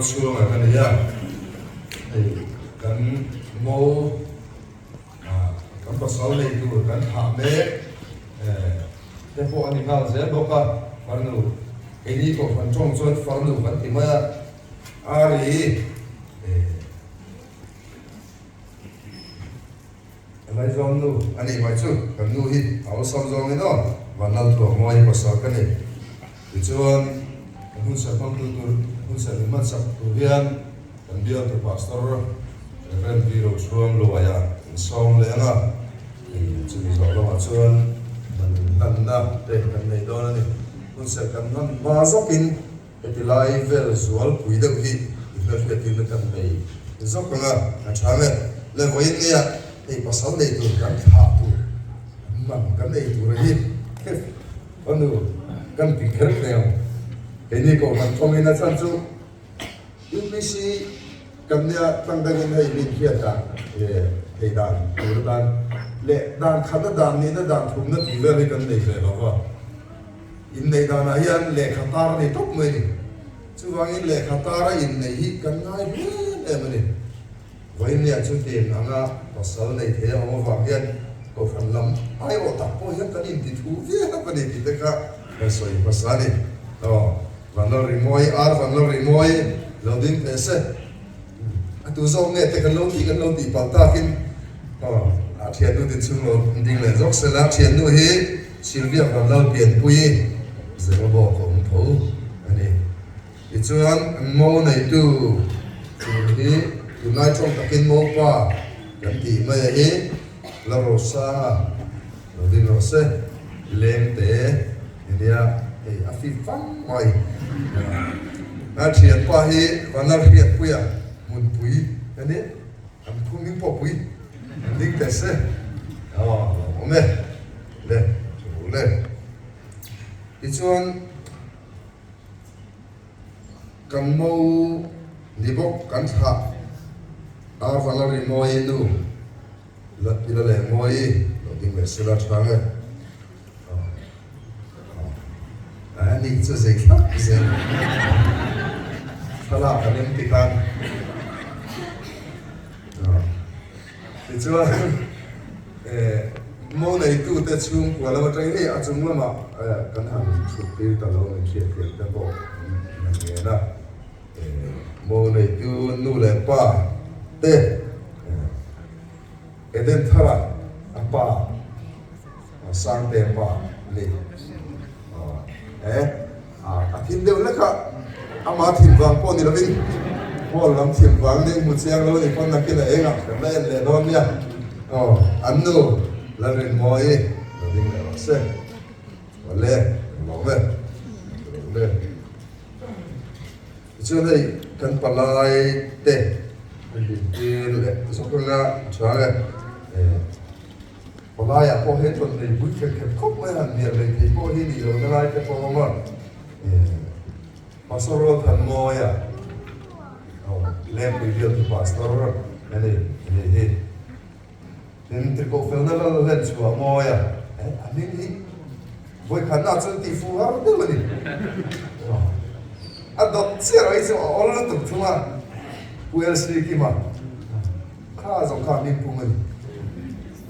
Chhunga ka ni a, hei kan mo kan pasal nei tur kan thlah mek te pawh a ni nghal zel bawk a, farnu keini kohhran tawng chuan farnu kan ti mai a, ari. A ngaihzawm nu a nih mai chu kan nu hi a awlsam zawngin aw Vanlal Thuammawi pasal ka ni. Tichuan kan hunserh hmangtu tur hunserh min hmansak tur hian kan bialtu Pastor Rev. V. Rochhuang Luaia kan sawm leh ang a, chumi zawh lamah chuan man hlanna te kan nei dawn a ni. Hunserh kan hman hma zawkin Heti lai vel zualpui deuh hi i hmelhriattirna kan nei zawk ang a, a tha nge? Le vawiin nia hei pasal nei tur kan thlah tur, man kan nei tur a hi fanu kan ti kher thei ang. Keini kohhran thawngin a chhan chu UPC kan nia tlang dangin hei min hriat dan thei dan tur atan leh dan khatna dan nihna dan thumna tih vel hi kan nei ve lo va. Inneih danah hian lehkha tar a ni tawp mai a ni. Chuvangin lehkha tara inneih hi kan ngai em em a ni. Vawinia chu tiang anga pasal nei thei a awm avang hian kohhran lam aiawh tak pawh hian kan inti thu viau a ni tih te kha kan sawi hmasa a ni. Aw, Vanlal Rimawi, Ar Vanlal Rimawi lo ding teh se. A tu zawk nge te kan lo tih kan lo tih palh takin aw a thiannu din chhung lo ding leh zawk sela thiannu hi Sylvia Vanlal Pianpui Zemabawk a awm tho a ni. Tichuan mo neitu tur hi tunlai tawng takin mopa kan tih mai a hi La Rosanga lo ding rawh se lengte ania hei a fit fang mai. A thianpa hi Vanlal Hriatpuia hmunpui a ni, an phum hming pawh pui an ding teh se aw lo awm e le chu le. Tichuan kan mo ni bawk kan thlah ar Vanlal Rimawi nu Ila leh Mawi lo ding leh sela tha nge. A nih chu zei thlap zel thlalak a rem ti khan tichuan mo neitute chhungkua lam atangin hei a chung lamah kan han chhut tir ta lo min hriatthiam te pawh an ngen a mo neitu nu leh pa te Eden thara a pa Sangte pa ni e a thim deuh lek a, ama thim vang pawh ni lovin hall lam thim vang nen hmu chiang lo ni pawn nakin a engah kan la en leh dawn nia aw an nu Lalrinmawii lo ding leh rawh se awle kan lawm e kan lawm e. Tichuan hei kan palai te an dintir leh zawk anga tha e. Palaiah pawh hian rawn nei bui kher kher khawp mai a, hnial leh thei pawh hi nih lohna lai te pawh a awm a. Pastor Rualthanmawia Lengpui bialtu pastor a ni a nih hi. Tin, Trikohfelna lal hlen chhuah mawi a, a hming hi vawikhatna chuan tih fuh har deuh a ni. A dawt chiah mai chu a awl lutuk thung a, Pu LC Kima kha zawng kha a hming pum a ni.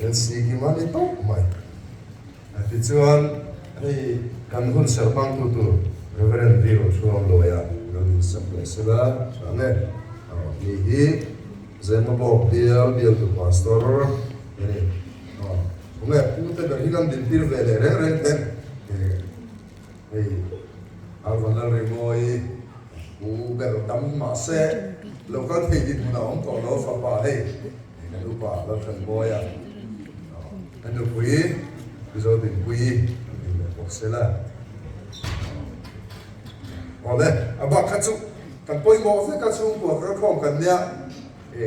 LC Kima ni tawp mai. Tichuan, hei kan hun serh hmangtu tur Reverend V. Rochhuang Luaia lo insak leh sela tha ang e. Ni hi Zemabawk bial bialtu pastor a ni. Khawnge pu te ber hi kan dintir ve leh reng reng ten hei Arvanlal Rimawi pu ber dam mahse lo kal thei dinhmun a awm tawh lo fapa hei kan upa Lalthanmawia a nupui Mizo Dinpuii an ni leh bawk sela. Awle, a bak kha chu kan pawimawh vek a chhungkua kalkhawm kan nia e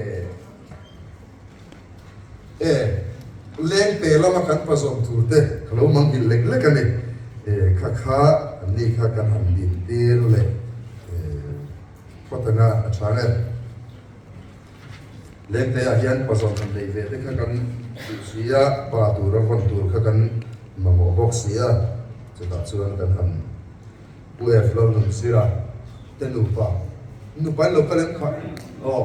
e lengte lama kan pazawm tur te ka lo manghilh lek lek a ni e kha kha an ni kha kan han din tir leh e phawt anga a tha nge. Lengte ah hian pazawm han neih ve te kha kan duh si a, pa tur a vawn tur kha kan mamawh bawk si a, chutah chuan kan han Pu F. Lalnunzira te nupa. Nupa in lo kal em kha? Aw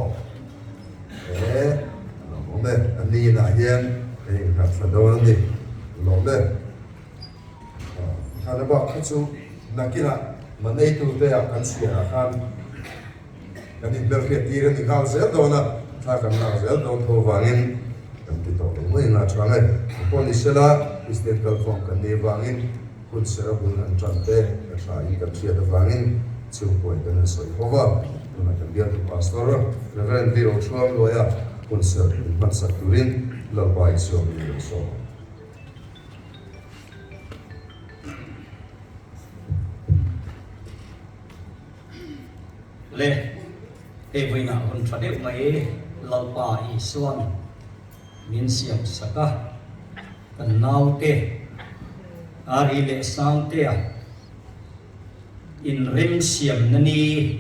e, a lawmawm e, a ni inah hian ka innghat thla dawn a ni, a lawm e. Khana bak kha chu nakinah maneitu te ah kan chhiarah khan kan inhmelhriat tir a ni nghal zel dawn a, thla kan lak zel dawn tho vangin kan ti tawh lo mai nga chang e. Pawh ni sela Kristian kalkhawm kan nih vangin hun sera bul an tan te ka tha in kan hriat avangin chhungkuai kan han sawi ho va, tunah kan bialtu Pastor Rev. V. Rochhuang Luaia hun ser min hmansak turin Lalpa Isua min lo sawm ang. Le, hei vawiinah hun tha deuh mai Lalpa Isua'n min siam sak a, kan naute Ari leh Sangtea inremsiamna ni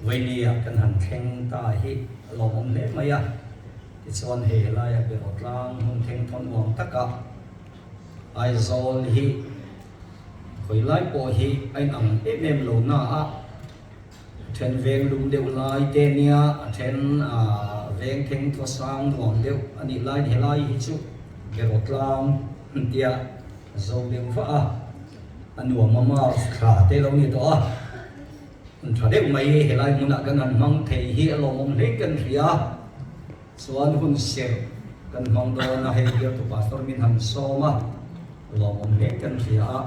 vawinia kan han thleng ta hi a lawmawm hle mai a. Tichuan hei helaia beraw tlang hmun thengthawn uang takah Aizawl hi khawi lai pawh hi a inang em em lo na a, a then veng lum deuh lai te nia, a then veng theng thaw sang nuam deuh a nih laiin helai hi chu beraw tlang tia zo deuh vah a, a nuam a March thla te lo ni tawh a. Hun tha deuh mai helai hmunah kan han hmang thei hi a lawmawm hle kan hria. Chuan hun serh kan hmang dawn a, hei bialtu pastor min han sawm a, a lawmawm hle kan hria a.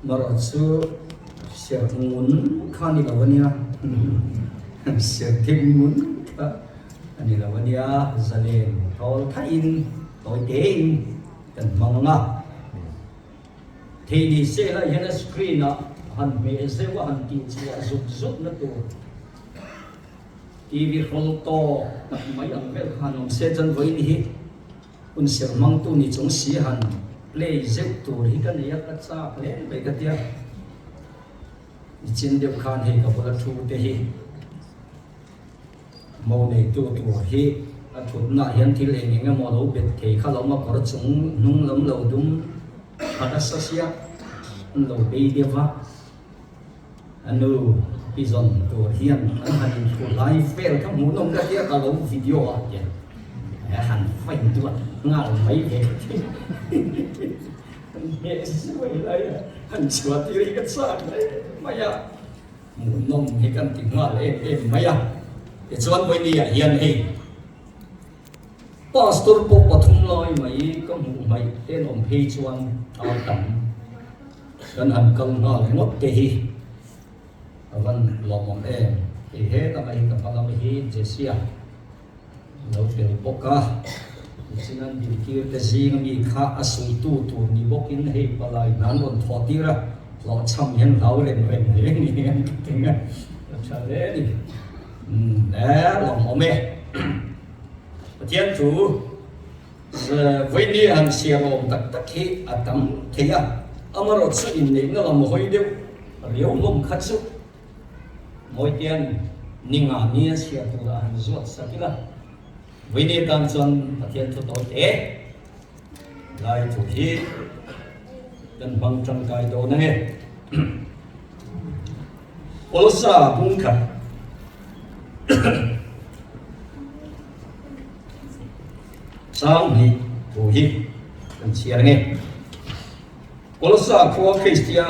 Marawh chu serh ngun kha a ni lo a nia, serh thim ngun kha a ni lo a nia, zalen thawl thaihin tawi tein kan hmang ang a. Thei ni se lai hian a screen ah han hmeh zeuh a han tih chhuah zut zut na tur TV hrawl tawk tak mai ang vel kha han awm se chuan vawiin hi hun ser hmangtu ni chung si han play zeuh tur hi ka nei a ka chak hle mai ka tia nichin deuh khan hei ka bula thu te hi Mo neitu tur hi a thutnaah hian thil eng eng emaw lo bet thei kha lo awm a, kawr chung hnung lam lo dum tha nasa sia an lo bei deuh va, a nu pi zawn tur hian an han inthlu lai vel kha hmuhnawm ka tia ka lo video ah hian a han fain duat nghal mai ve thin an hmeh zuai lai a han chhuah tir hi ka chak hle mai a. Hmuhnawm hi kan ti nghal em em mai a, tichuan Vawinia hian hei Pastor pawh pathum lai mai ka hmuh hmaih ten awm phei chuan ai tam kan han kal nghal ringawt te hi a van lawmawm em. Hei helama hi ka hma lam hi Jesia lo tel bawk a, nichin an dintir te zing ami kha a suitu tur ni bawkin hei palai hna an rawn thawh tir a, hlawhchham hian hlau rem rem hle ni an ti teng a, a tha hle a ni. Umm e lawmawm e. Pathian thu vawiini han siam awm tak tak hi a tam thei a, amaherawhchu inneihna lam hawi deuh riau hlawm kha chu Mawitean ninga ni a chhiar turah han zuat sak ila, Vawiini atan chuan Pathian thu tawi te lai thu hi kan hmang tangkai dawn ange. Kolosa bung khat 2 thu hi kan chhiar ange. Kolosa khua Kristia,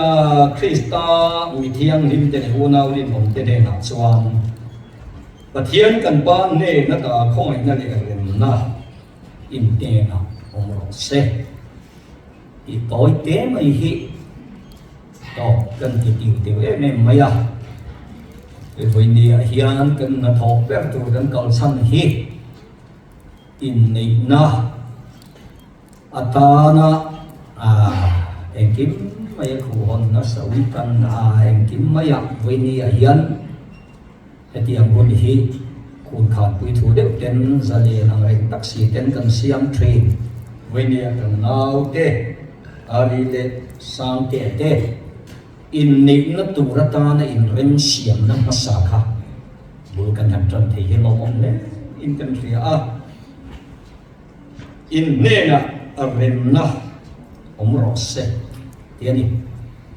Krista mi thianghlimte leh unau rinawmte hnenah chuan Pathian kan Pa hnena ta khawngaihna leh remna inhnenah awm rawh se tih tawi te mai hi tawp kan ti tiu tiu em em mai a. Hei vawinia hian kan hnathawh ber tur kan kalchhan hi inneihna Atana engkim mai a khuhawn nasa ui tan a engkim mai a vawinia hian hetiang hun hi khun khan pui thu deuh ten zalen ang reng tak si ten kan siam thin. Vawinia kan naute Ari leh Sangtea te inneihna tur atana inremsiamna hmasa kha bul kan han tan thei hi lawmawm hle in kan hria a. In hnenah remna awm rawh se tih a ni.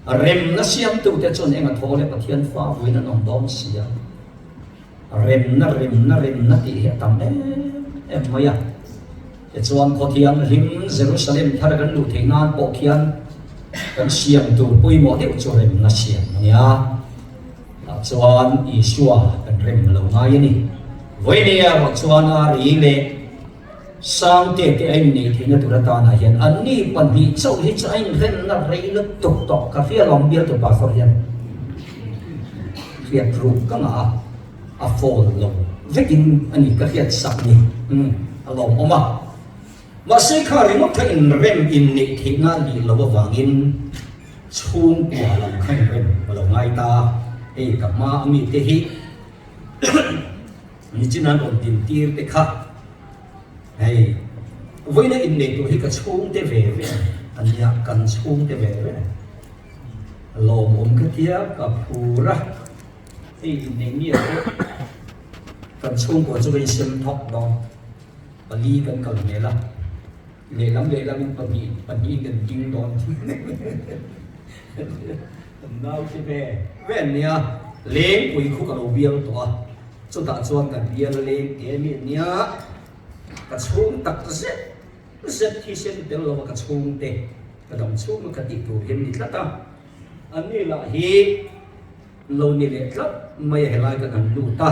Remna siamtute chuan enga thaw leh Pathian fa vuin an awm dawn si a. Remna, remna, remna tih hi a tam em em mai a. Tichuan khaw thianghlim Jerusalem thar kan luh theih nan pawh khian kan siam tur pawimawh deuh chu remna siam a nia. Tah chuan Isua kan rem lo ngai a ni. Vawinia erawh chuan a ri leh Sangte te a inneih theihna tur atanah hian anni pahnih chauh hi chu a inremna rei lutuk tawh ka hria lawm bialtu pastor hian hriat ruk ka ngah a, a fall lo vekin a ni ka hriat sak ni umm a lawmawm a. Mahse kha ringawt kha inrem inneih theihna a nih loh avangin chhungkua lam kha inrem a lo ngai ta a, hei ka hma a mite hi Nichin an rawn din tir te kha hei vawiina innei tur hi ka chhungte ve ve a nia, kan chhungte ve ve lawmawm ka tia ka phur a, hei innei mi ah pawh kan chhungkua chu ka insem thawk dawn, pali kan kal hmel a, lehlam lehlamin pahnih pahnihin kan ding dawn kan naute ve ve an nia, lengpui khu ka lo bial tawh a. Chutah chuan kan bial leng te mi nia ka chhung tak zet zet hi sen tel lova ka chhungte ka dam chhung a ka tih tur hian ni tlat a, anni lah hi lo ni leh tlat mai a helai kan han lut a,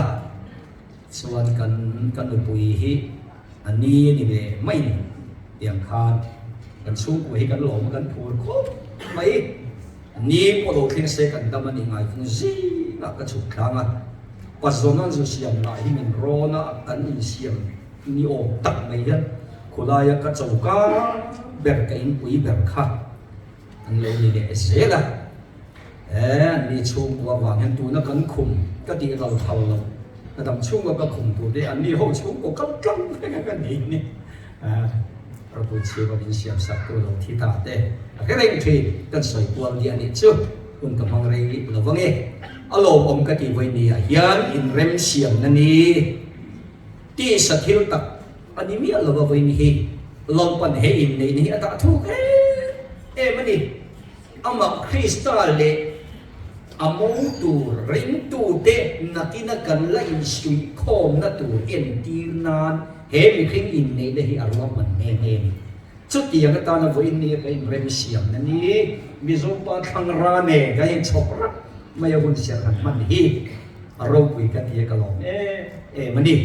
chuan kan ka nupui hi a ni a ni ve mai ni tiang khan kan chhungkua hi kan lawm a kan phur khawp mai. Ni pawh lo thleng se kan dam a ni ngai thung zingah ka chhuk thlang a, Pazawn zu siam lah hi min rawn a kan insiam ni awm tak mai hian khulaia ka choka ber ka inpui ber kha an lo ni leh zel a, he an ni chhungkua vang hian tuna kan khum ka tih ral phal lo ka dam chhunga ka khum tur te an ni ho chhungkaw kal tlang vek a ka ni ni. Ropui chhip a min siam sak tu lo thi ta te a hre reng thin kan sawi kual diah nih chu hun ka hmang rei lo vang e. A lawmawm ka tih vawi ni ah hian inrem siamna ni tisa thil tak a ni miah lo a vawi ni hi Lalpan he inneihna hi a dah thuk em em a ni. Amah Krista leh a mo tur ringtute nakina kan la insuihkhawmna tur entir nan he mihring inneihna hi a ruahman nghe nghe a ni. Chutiang atana vawiin nia ka inremsiamna ni Mizopa thlangra nen kan inchhawp rat mai a hun serh han hman hi a ropui ka ti a ka lawm em em a ni.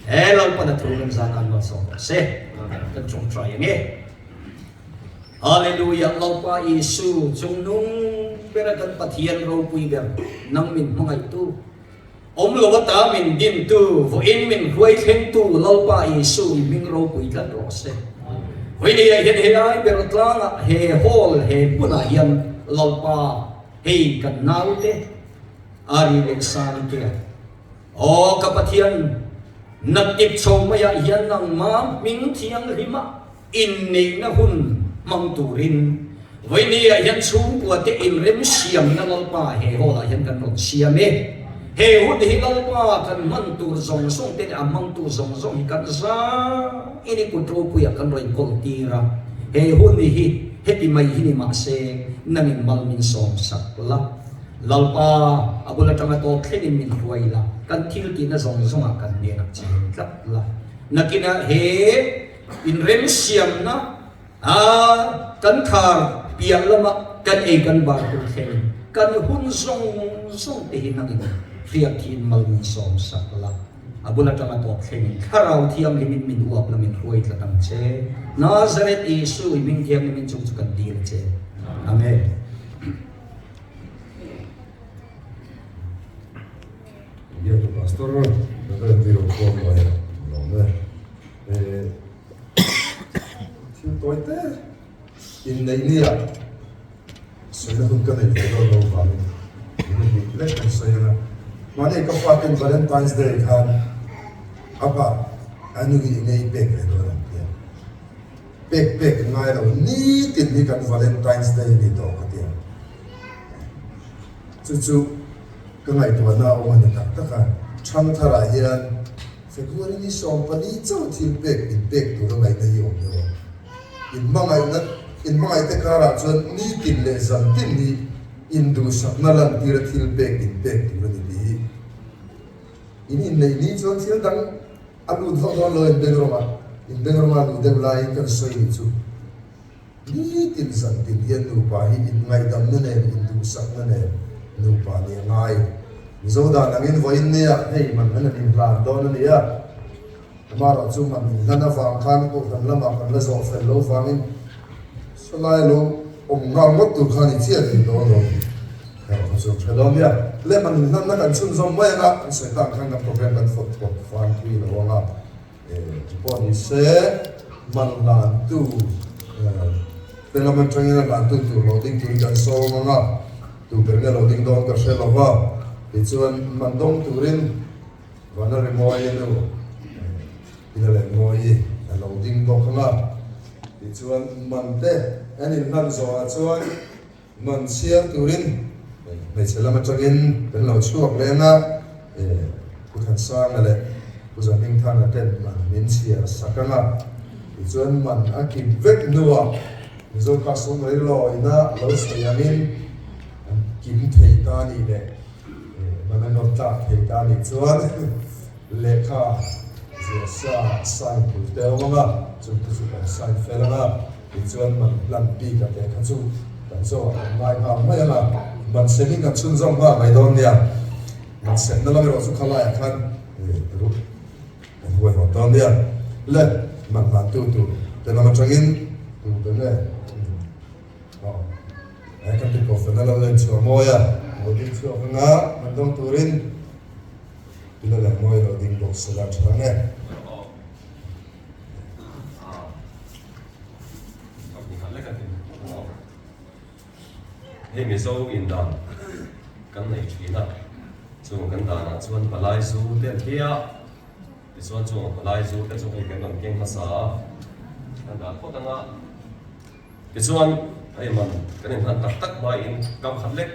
He Lalpana thu kan zan an malsawm rawh se. Kan tawngtai ang e. Hallelujah Lalpa Isu chungnung bera kan Pathian ropui ber nang min hmangaihtu awm lo ata min dintu vawiin min hruai thlengtu Lalpa Isu i hming ropui tlat rawh se. Vawinia hian he lai ber tlangah he hall he hmunah hian Lalpa hei kan naute Ari leh Sangtea Aw ka Pathian naktip chho maiah hian nangmah hming thianghlima Inneihna hun hmang turin Vawinia hian chhungkuate inremsiamna Lalpa he hall ah hian kan rawn siam e. He hun hi Lalpa kan hman tur zawng zawng te leh a hmangtu zawng zawng hi kan zain i kut ropuiah kan rawn inkawl tir a. He hun hi heti mai hi ni mahse nangin mal min sawm sak la. Lalpa a bul atanga tawp thlengin min hruai la, kan thil tihna zawng zawngah kan hnenah cheng tlat la. Nakinah he Inremsiamna a kan khar piah lama kan ei kan bar tur thleng kan hun zawng zawng te hi nangin hriat thiin mal min sawm sak la, a bul atanga tawp thlengin Thlarau Thianghlimin min uap la min hruai tlat ang che. Nazareth Isu i hming thianghlimin chung chu kan dil che. Amen. Biak Pastor Reverend Biro Kawnglaia lawm e. Thil tawi te inneih nia sawina hun ka nei ve dawn lo vangin min hnih lek kan sawi ang a. Mahni ka fa ten Valentine's Day khan a pa a nu hi enge i pek ve dawn ang tia. Pek pek ngai lo nitin hi kan Valentine's Day a ni tawh ka ti ang. Chu chu ka ngaihtuahna a awm a ni tak tak a. Thangtharah hian February ni 14 chauh thil pek in pek tur a ngaihna hi awm deuh a. In hmangaihna in hmangaihte karah chuan nitin leh zantin hi induhsakna lantira thil pek in pek tur a ni tih hi. In inneih ni chuan thil dang a lut vak dawn lo in beng rawng a, in beng rawng a luh deuh laiin kan sawi ni chu. Nitin zan tin hian nupa hi inngaihdamna nen induhsakna nen nupa nih a ngai. Mizo dan angin vawiin nia hei man an han inhlan dawn a ni a. Amaherawh chu man inhlan avang khan kohhran lamah kan la zawh fel lo vangin sawlai lo awm nghal ngawt tur kha ni chiah tih dawn lo erawh kha chu hre dawn nia. Le man inhlanna kan chhunzawm mai anga kan sawi tak khan kan program kan fawt phawt fan pui lo anga chu pawh ni se man hlantu te lam atangin a hlantu tur lo ding turin kan sawm anga tu ber nge lo ding dawn ka hre lo va tichuan man dawng turin Vana Rimawi nu Ina leh Mawii a lo ding bawk ang a, tichuan man te an inhlan zawhah chuan man chhiar turin hmeichhe lam atangin kan lo chhuak leng a, Pu Thansanga leh Pu Zahmingthanga ten man min chhiar sak ang a, tichuan man a kim vek hnuah Mizo Classroom Railway-na lo sawi angin an kim thei ta a nih leh. Hman a nawr tlak thei ta nih chuan lehkha ziah sa sign tur te a awm ang a, chung te chu kan sign fel ang a, tichuan man plan bik a te kha chu kan zawh ah kan ngai nghal mai ang a, man senin kan chhunzawm nghal mai dawn nia, man senna lam erawh chu khalaiah khan ruh kan huai hawn dawn nia, le man hlan tu tur te lam atangin tu ber nge. Aw, he kan ti pawh na lo len chhuah mawi a, lo ding chhuak anga man dawng turin tuna leh mawi lo ding bawk sela tha ang e. Hei Mizo indan kan nei thin a, chung kan danah chuan palai zu te an tia. Tichuan chung palai zu te chu hei kan rawn keng hmasa a, kan dah phawt anga. Tichuan, hei man kan inhlan tak tak hmain kam khat lek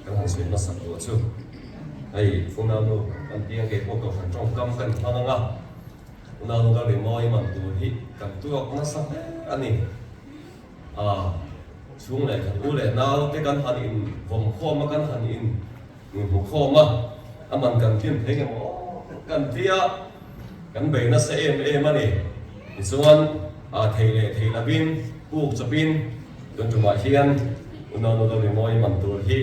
kan han sawi hmasak duh chu. Hei Unaunu kan piang kei pawh kohhran tawngkam kan hmang ang a, Unaunu ka rimawi man tur hi kan tuak nasa hle a ni. A chhung leh khat u leh nau te kan han in vawm khawm a, kan han in hmu khawm a, a man kan tlin thei nge maw kan tia kan bei nasa em em a ni. Tichuan, a thei leh thei lovin puk chawpin tun tumah hian unau nu rimawi man tur hi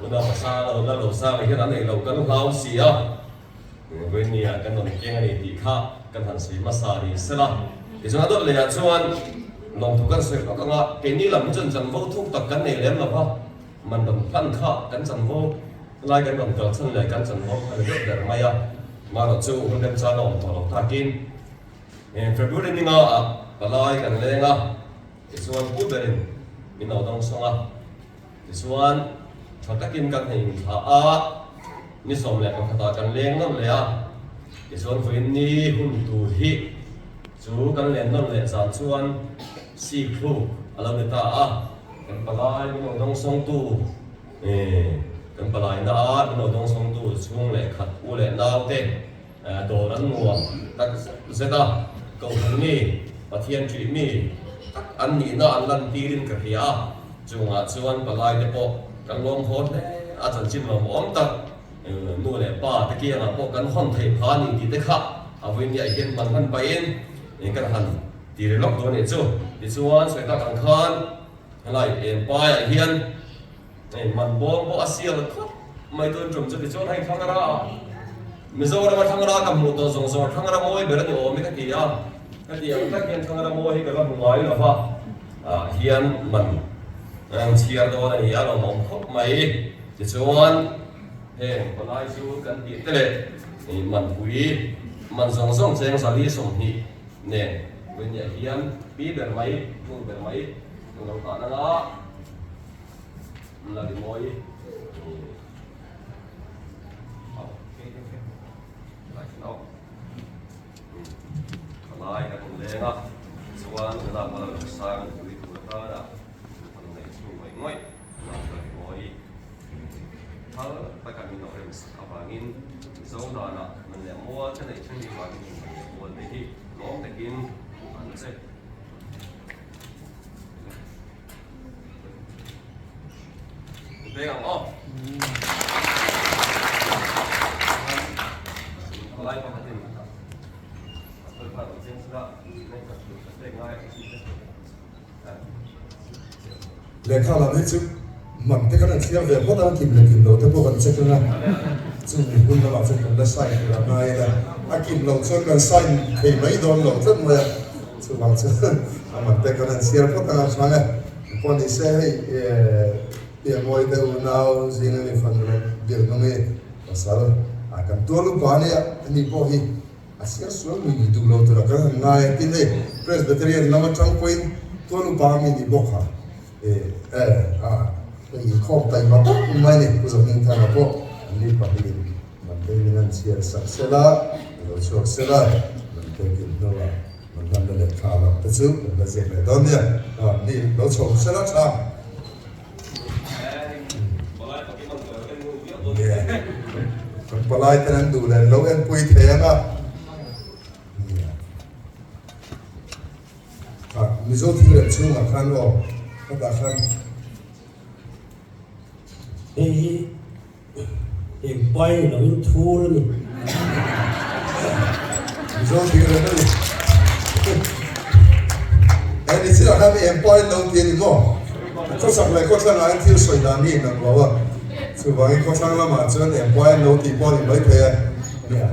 unau pasal a la lo sang hian an ei loh kan hlau si a, Vawinia kan rawn keng a ni tih kha kan han sawi hmasa ni sela. Tichuan a dawt lehah chuan lawmthu kan sawi vak ang a, keini lam hi chuan chanvo thuk tak kan nei lem lo va, man rawn hlan kha kan chanvo lai kan rawn kal chhan leh kan chanvo kha ni deuh ber mai a, marawh chu hun remchang a awm tawh lo takin February ninga ah palai kan leng a, tichuan pu berin min lo dawng sawng a. Tichuan, tha takin kan hei inthlah a, ni 11 ah kan leng nawn leh a. Tichuan, vawiin ni hun tur hi chu kan len nawn leh zan chuan sik thluk a lo ni ta a. Kan palai min lo dawngsawngtu, kan palaina a min lo dawngsawngtu chhung leh khat u leh nau te dawr an nuam tak zet zet a. Kohhran mi, Pathian ṭih mi tak an nihna an lantirin ka hria a. Chungah chuan palai te pawh kan lawm haw hle a, chanchin lawmawm tak nu leh pa te kiangah pawh kan hawn theih pha a ni tih te kha a vawinia hian hman hman pahin kan han ti ri lawk dawn a nih chu. Tichuan sawi tak ang khan helai empaiah hian man bawm pawh a sial khawp mai tun tum chu tichuan hei Thlangra ah Mizorama Thlangra ka hmuh tawh zawng zawng Thlangra mawi ber a ni awm hi ka ti a, heti ang tak hian Thlangra mawi hi ka la hmu ngai lo va. ah hian man ang chhiar dawn a ni a lawmawm khawp mai. Tichuan heng palai chu kan tih te leh man pui man zawng zawng cheng zali 20 nen vawinia hian pi ber mai nu ber mai an lo tan anga la rimawi Palai kan awm leng a, chuan lak a lo sang pui tur atana an neih chu ngawih ngawih lak ka rimawi thal taka min lo rem sak avangin Mizo danah man leh mual te neih thin avangin man leh mual te hi lawm takin an che. Peng ang aw. Lehkha lam hi chu man te kan han thliar ve phawt a, kim leh kim lo te pawh kan check ang a, chumi hun lamah chuan kan la sign tur a ngai a, a kim loh chuan kan sign thei mai dawn lo tlat mai a, chuvang chuan a man te kan han chhiar phawt ang a hrang e. Pawh ni se hei Piangawi te unau zinga mi fanu leh Biaknawmi pasal a kan tual upa a nia, ani pawh hi A siar sual mui ni duh lo tura kan han ngai a, tin hei Presbyterian lam atang pawhin tual upa a mi ni bawk a, eh a hei inkhawm taima tak mai a ni, Pu Zohmingthanga pawh an ni pahnihin man te min han chhiar sak sel a, a lo chhuak sel a, man te kin hnuah man hlanna lehkha lam te chu kan la ziak leh dawn nia, ni lo chho sel a tha. Kan palai ten an duh leh an lo enpui thei ang a. Mizo thil rem chhungah khan aw hetah khan. Hei hi eng pai ni loin thur a ni. Mizo thil rem a ni. He ni chiah khan eng pai lo ti a ni maw? Khawchhak leh khawthlang ah hian thil sawi dan hi inang lo a, chuvangin khawthlang lamah chuan eng pai lo tih pawh a ni maithei a, nia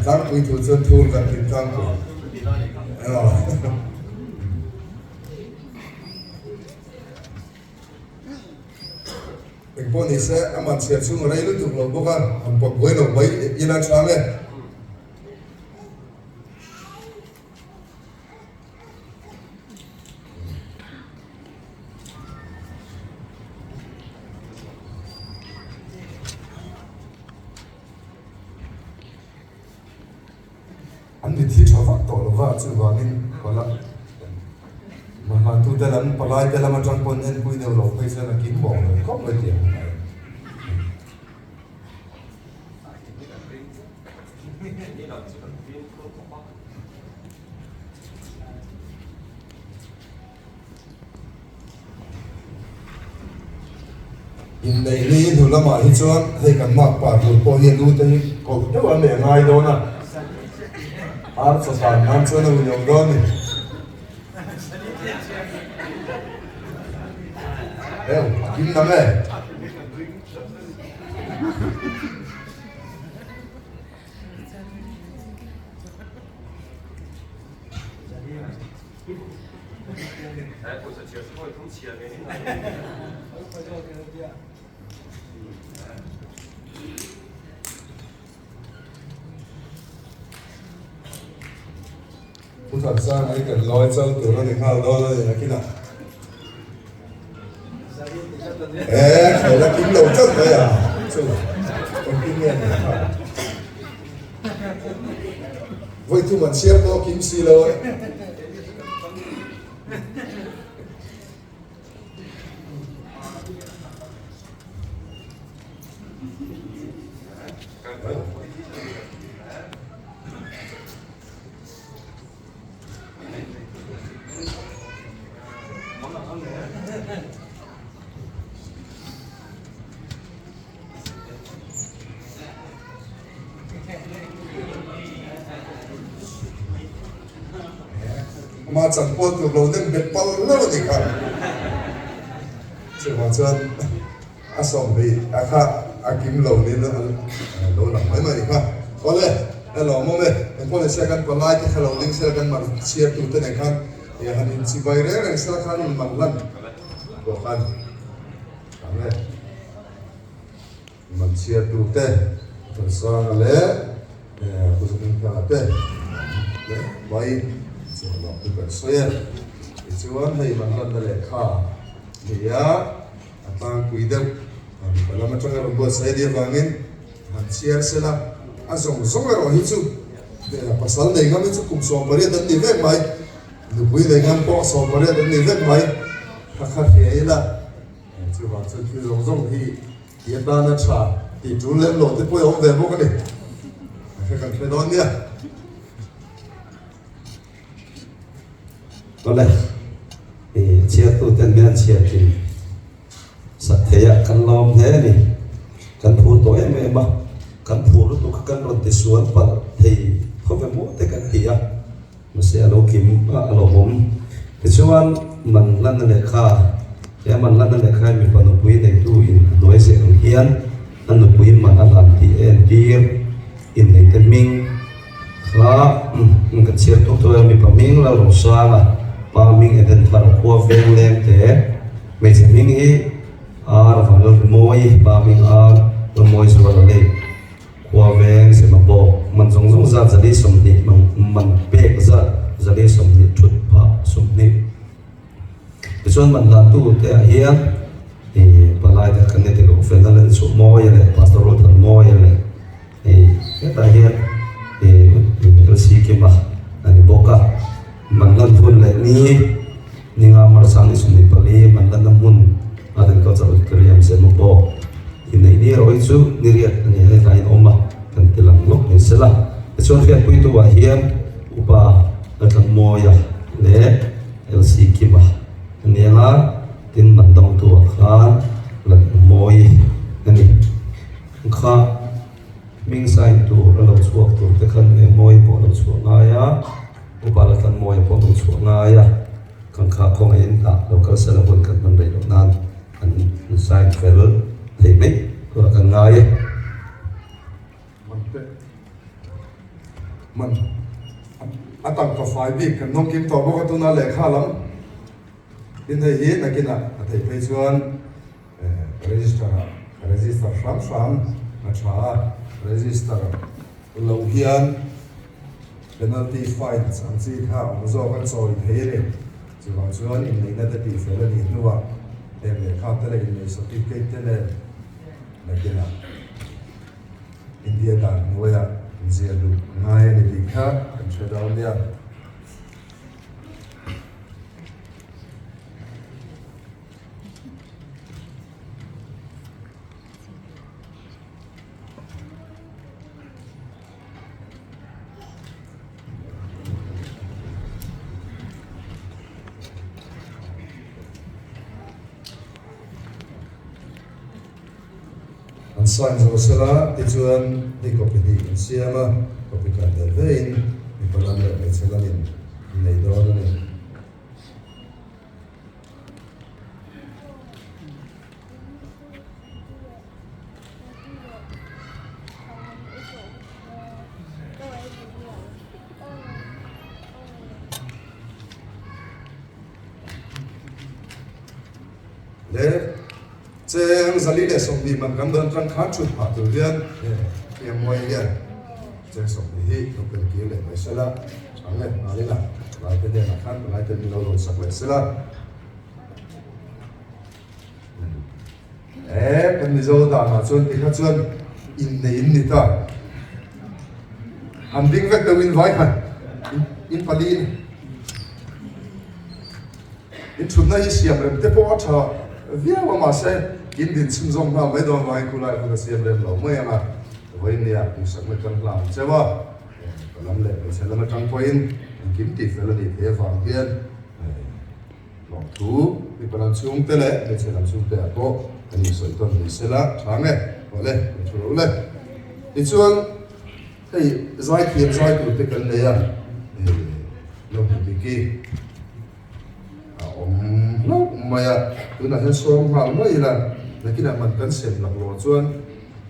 tlangpui thu chuan thur kan ti tlangpui. Engpawh ni se, a man chhiar chhung a rei lutuk lo bawk a, han pawt buai lo mai ila chang e. An mithi tha vak tawh lo va, chuvangin pala mahlatute lam palaite lam atang pawn enpui deuh lo phei chuan a kim bawk lo khawp mai tih ang mai. Inneih ni hnu lamah hi chuan hei kan makpa tur pawh hi a nu te hi koh deuh an leh ngai dawn a, ar chawhlan nan chuan a hun awm dawn a ni. Heu, a kim dang e. Pu Thansanga hi kan lawi chal tur a ni nghal dawn a ni nakinah. Eh, khaila kim lo tlat mai a, chu engtin nge ni kha. Vawi thum an chhiar pawh kim si lo e. Ama chan pawh tur lo nem bet pal lo a ni kha. Chuvang chuan a sawm hi a kha a kim lo niin a lo lang mai mai a ni kha. Awle, e lawmawm e, engpawh ni se kan palai te kha lo ding sela kan man chhiar tu te nen khan han inchibai reng reng sela khan in man lan pawh khan ang e. Man chhiar tu te Thansanga leh Pu Zohmingthanga te leh mai chu a lawm chu kan sawi e. Tichuan hei man lanna lehkha nia a tlangpui deuh mipa lam atanga rawn buatsaih a nih avangin han chhiar sela a zawng zawng erawh hi chu pasal nei ngam hi chu kum 18 an ni vek mai nupui nei ngam pawh 18 an ni vek mai kha kha hria ila chuvang chuan thil zawng zawng hi Ti atana tha tih tul lem lo te pawh a awm ve bawk a ni. A hre kan hre dawn nia. Awle, i chhiartu ten min an chhiar thin sak thei a, kan lawm hle a ni. Kan phur tawh em em a, kan phur lutuk kha kan rawn tisual palh thei tho ve maw te kan ti a. kim a, a lawmawm. Tichuan, man hlanna lehkha, he man hlanna lehkha hi mipa nupui neitu in a hnuai zeh ang hian a nupui man a hlan tih a entir. Inneite hming kha ka chhiar tuk tuk a, mipa hming Lalrosanga, pa hming Eden Thar khua veng leng te, hmeichhe hming hi Ar Vanlalrimawi, pa hming Ar Lalmawi Zuala leh khua veng Sema bawk man zawng zawng zat 120 man pek zat 120 thut phah 20. Tichuan man hlantu te ah hian ih palai te kan ni te ko fel a len chhuah mawi a leh Pastor Ruth an mawi a leh ih hetah hian ih LC Kima a ni bawk a man hlan hun leh ni ninga March ang ni 24 man hlanna hmun Agriculture Auditorium Zema bawk inneih ni erawh hi chu ni riat a ni a hetlai in awm a kan ti lang lawk mai sela tichuan hriatpuitu ah hian upa Laltlanmawia leh LC Kima a ni ang a, tin man dawngtu ah khan Lalhmumawi a ni. Kha hming sign tur a lo chhuak tur te khan Engmawi pawh a lo chhuah ngai a, Upa Laltlanmawia pawh a lo chhuah ngai a, kan kha khawngaihin tah lo kal sela hun kan hman rei loh nan an sign fel thei mai turah kan ngai e. Man pek man a tangka fai bik kan nawm kim tawh bawk a tuna lehkha lam tin hei hi nakinah a theih phei chuan register ah register hram hram a tha a register lo hian penalty fine ang chi kha awm zawk a chawi thei a ni chuvang chuan inneihna te tihfel a nih hnuah heng lehkha te leh inneih certificate te nen nakinah India dan hnuaiah inziah luh ngai a ni tih kha kan hre dawn nia. An sign zo sela tichuan hei copy hnih kan siam a, copy khat ve ve in mipa lam leh hmeichhe lamin an nei dawn a ni. Le cheng 120 man kan dawn tang khan thut phah tur hian he mawi hian cheng 20 hi lo pel kir leh mai sela chang leh nghal ila lai te hnenah khan palai te min lo rawn sak leh sela e kan Mizo danah chuan tikha chuan innei in ni ta han ding vek deuh in vai khan in pali in In thutna hi siam rem te pawh a tha viau a mahse in din chhun zawng nghal mai dawn vangin khulai hun a siam rem lo mai ang a, vawinia duhsakna kan hlan cheu a, ka lam leh hmeichhe lam atang pawhin engkim tih fel a nih theih avang hian lawmthu mipa lam chhungte leh hmeichhe lam chhungte ah pawh kan insawi tawn ni sela tha nge aw le kan thu lo le. Tichuan hei zaithiam zai tur te kan nei a, lo hmu dik i. A awm hlauh mai a, tunah hian sawm nghal mai ila, nakinah man kan sem laklawh chuan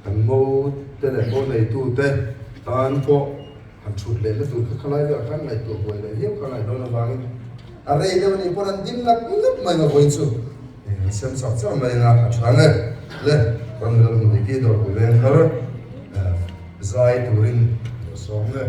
kan ngo te leh ngo neitu te tan pawh han thut leh na tur kha khalai velah khan ngaihtuah buai leh viau kha ngaih dawn avangin a rei deuh anih pawn an ding ngat ngat mai nga vawiin chu an sem chak chak mai anga a tha nge le kan nula hmun diki dawrpui veng thar zai turin lo sawm nge.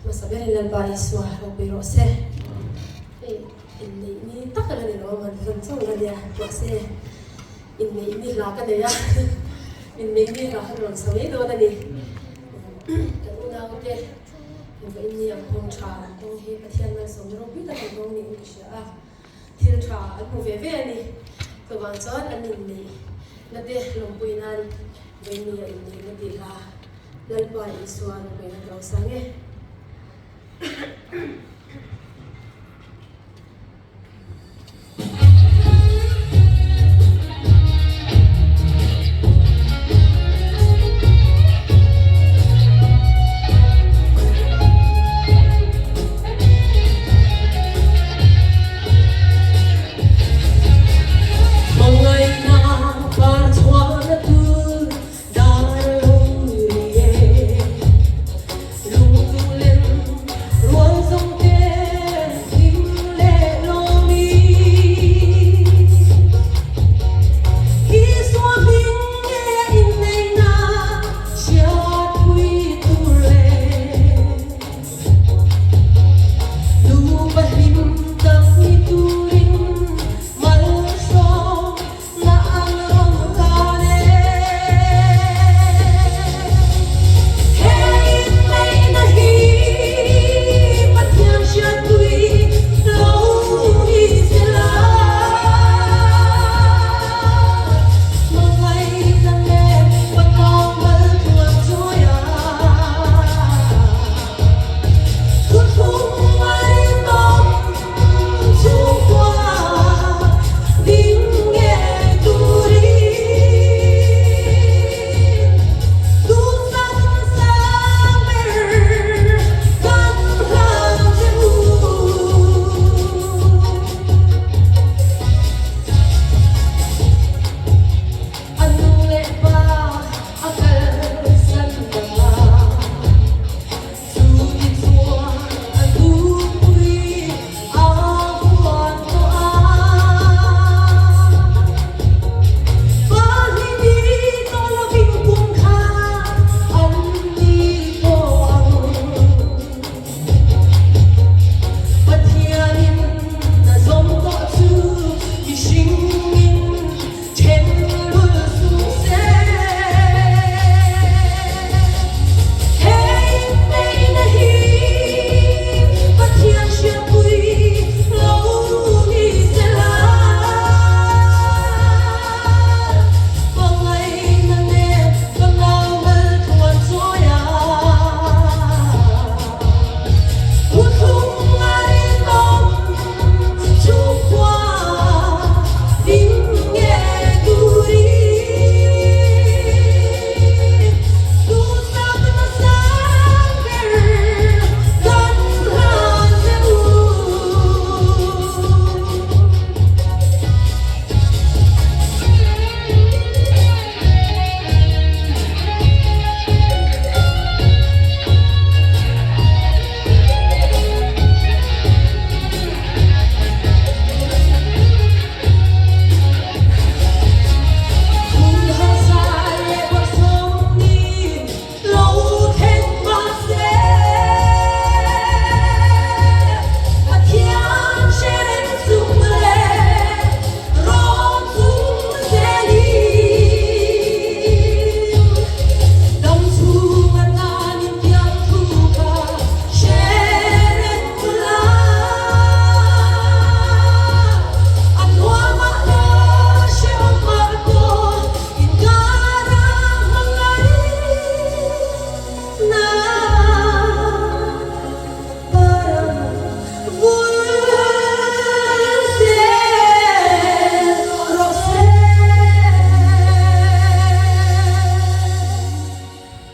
Hmasa berin Lalpa Isua ropui rawh se. Hei Inneih ni tak a la ni lo a, man hlan chauh la nia. Mahse, inneih ni hla ka nei a, inneih ni hla kha ka rawn sa mai dawn a ni. Kan unaute vawiin ni ang hawng tha an tawng hi Pathian malsawmna ropui tak an tawng niin ka hria a, thil tha an hmu ve ve a ni. Chuvang chuan an inneih na te lawmpui nan vawiin ni a inneih na tih hla Lalpa Isua ropuina ka lo sang e.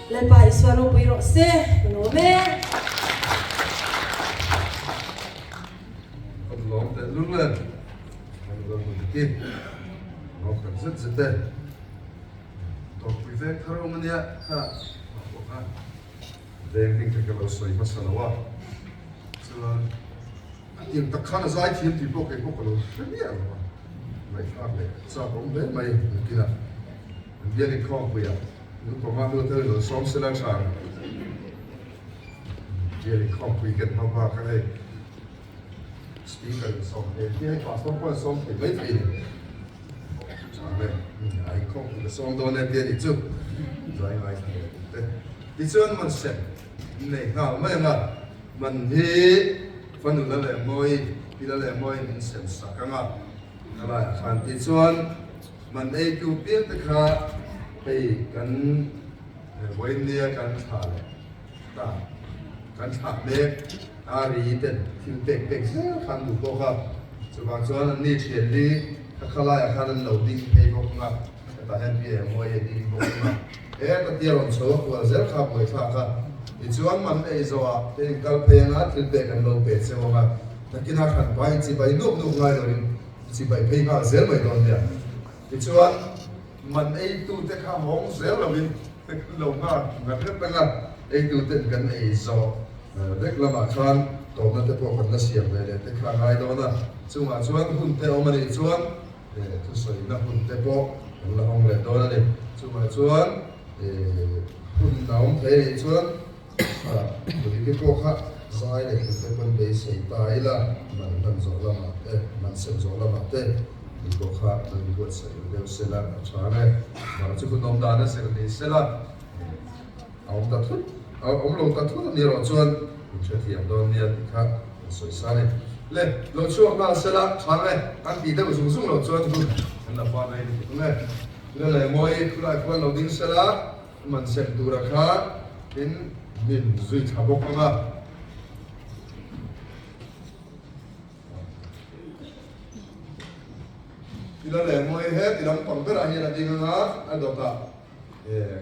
Lalpa Isua ropui rawh se, ka lawm e. Kan lawm teh lul e, kan lawm hmu dik i, lawm tak zet zet e. Dawrpui veng thar awm ania kha mah pawh kha veng hming kha ka lo sawi hmasa lo a, chuan a tiang tak khan a zai thiam tih pawh kei pawh ka lo hre miah lo a, ngaihthlak leh chak awm hle mai nakinah an biak inkhawmpuiah. Nupama nu te rawn sawm sela tha ang. Bial inkhawmpui kan hma bak a hei. Speaker in sawm thei ang hi pastor pawh an sawm thei mai thei ni. Amen. A inkhawm tur ka sawm dawn e tia ni chu. Zai ngai thla leh tur te. Tichuan man sem in nei nghal mai ang a, man hi fanu la leh mawi, pi la leh mawi min sem sak ang a, khalaiah khan tichuan man eitu piang te kha hei kan vawiin nia kan thla leh ta kan thlah mek a ri ten thil pek pek zel kha an duh bawk a, chuvang chuan an ni thian hi ka khalaiah khan an lo ding phei bawk ang a, hetah hian pi engmawi a ding bawk ang a, he ka tia rawn chho a kual zel kha a buaithlak a, tichuan man ei zawhah te in kal phei ang a, thil pek an lo pe cheu ang a, nakinah hran pahin chibai nuk nuk ngai loin chibai phei nghal zel mai dawn nia. Tichuan man eitute kha hawng zel loin kan lo nghak ngat ngat ang a, eituten kan ei zawh vek lamah khan tawpna te pawh kan la siam ve leh te kha a ngai dawn a, chungah chuan hun te awm a nih chuan thusawina hun te pawh kan la hawng leh dawn a ni. Chungah chuan hun a awm thei a nih chuan Nulite pawh kha zai leh thil te pawn beisei ta ila, man hlan zawh lamah te, man sem zawh lamah te mi pawh kha lo inbuatsaih ru deuh sela a tha ang e. Mar chu hun awm dan a zir ni sela, a awm ta thut, a awm lo ta thut a nih erawh chuan min hrethiam dawn nia tih kha kan sawi sa a ni. Le, lo chhuak nghal sela tha ang e, an tih deuh zung zung loh chuan hun kan la hma mai lutuk ang e. Le leh mawi khulai khuan lo ding sela. Man sem tura kha in min zui thla bawk ang a. Tila leh mawi he ti lampang berah hian a ding ang a, a dawtah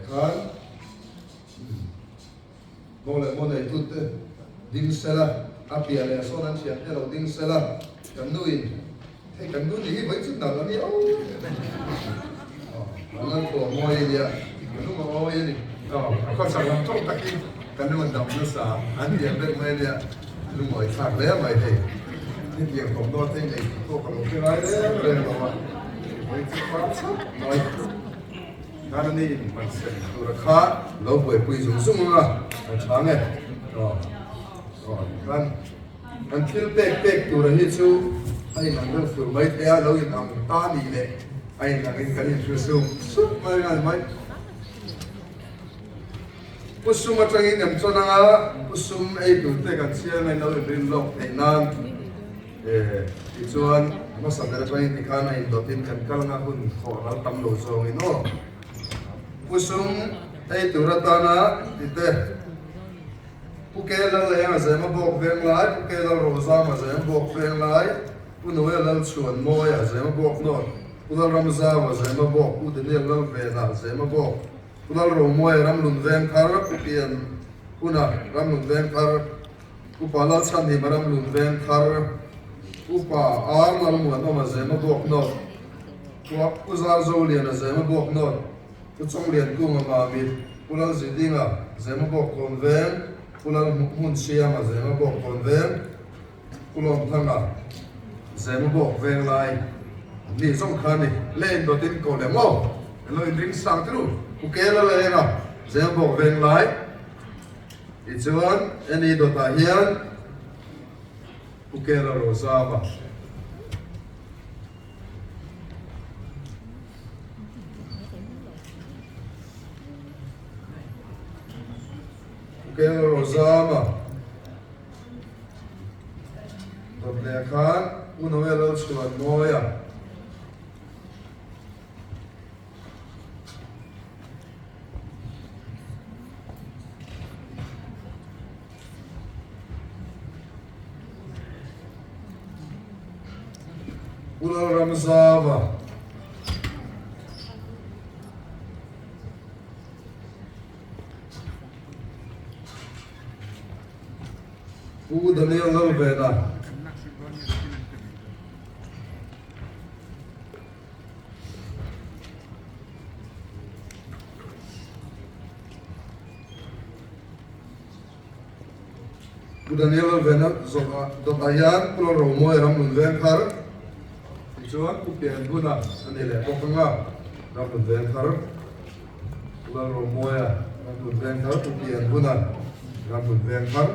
khan Mo leh mo neitute ding sela, a piah leh sawn an thiante lo ding sela, kan nu in hei kan nu nih hi vawi chut nalh a nia aw an lan tawh mawi a nia, ka nu a awi a ni. Aw a khawchhak lam tawk takin kan nu an dam nasa an lian vek mai a nia, lungawi thlak hle mai hei, hetiang thawmhnaw te nei tih pawh ka lo hre ngai reng reng lo a, vawi chut par chhap mai. Khan ani in man sem tura kha lo buaipui zung zung ang a, kan tha nge? Aw, aw tikhan kan thil pek pek tura hi chu a in ang deuh fur mai thei a, lo in ang ta nih leh a in ang in kan in hre suk suk mai ngai mai. Pu sum atangin em chuan anga pu sum ei tur te kan chhiar mai lo in rin lawk theih nan. Tichuan, hmasa ber atangin tikhan a indawtin kan kal anga hun khawh ral tam lo zawngin aw. Pu Sum ei tur atana tite, Pu Ke Lal Enga Zema Bawk Veng Lai, Pu Ke Lal Rozama Zema Bawk Veng Lai, Pu Noel Lal Chhuan Mawia Zema Bawk Nawt, Pu Lal Ramzaua Zema Bawk, Pu Daniel Lal Vena Zema Bawk, Pu Lal Romawia Ramlun Veng Thar, Pu Pian Huna Ramlun Veng Thar, Upa Lalchhanhima Ramlun Veng Thar, Upa Ar Lalmuanawma Zema Bawk Nawt, Pu Zarzoliana Zema Bawk Nawt, Pu Chawngliankunga Mamit, Pu Lalzidinga Zema Bawk Kawn Veng, Pu Lalhmunsiama Zema Bawk Kawn Veng, Pu Lawmthanga Zema Bawk Veng Lai an ni zawng kha a ni. Le indawtin ko leh maw? Kan lo inring sang turu. Pu Kela Laenga Zema Bawk Veng Lai. Tichuan, Eni dawtah hian Pu Kela Rozama, Pu Kela Rozama dawt leh khan Pu Noel Lalchhuanmawia, Pu Lalramzava Pu Daniel Lalvena Pu Daniel Lalvena zawhah dawtah hian Pu Lalromawi Ramlun Veng Thar tichuan Pu Pianhuna a ni leh bawk ang a, Ramlun Veng Thar, Pu Lalromawia Ramlun Veng Thar, Pu Pianhuna Ramlun Veng Thar.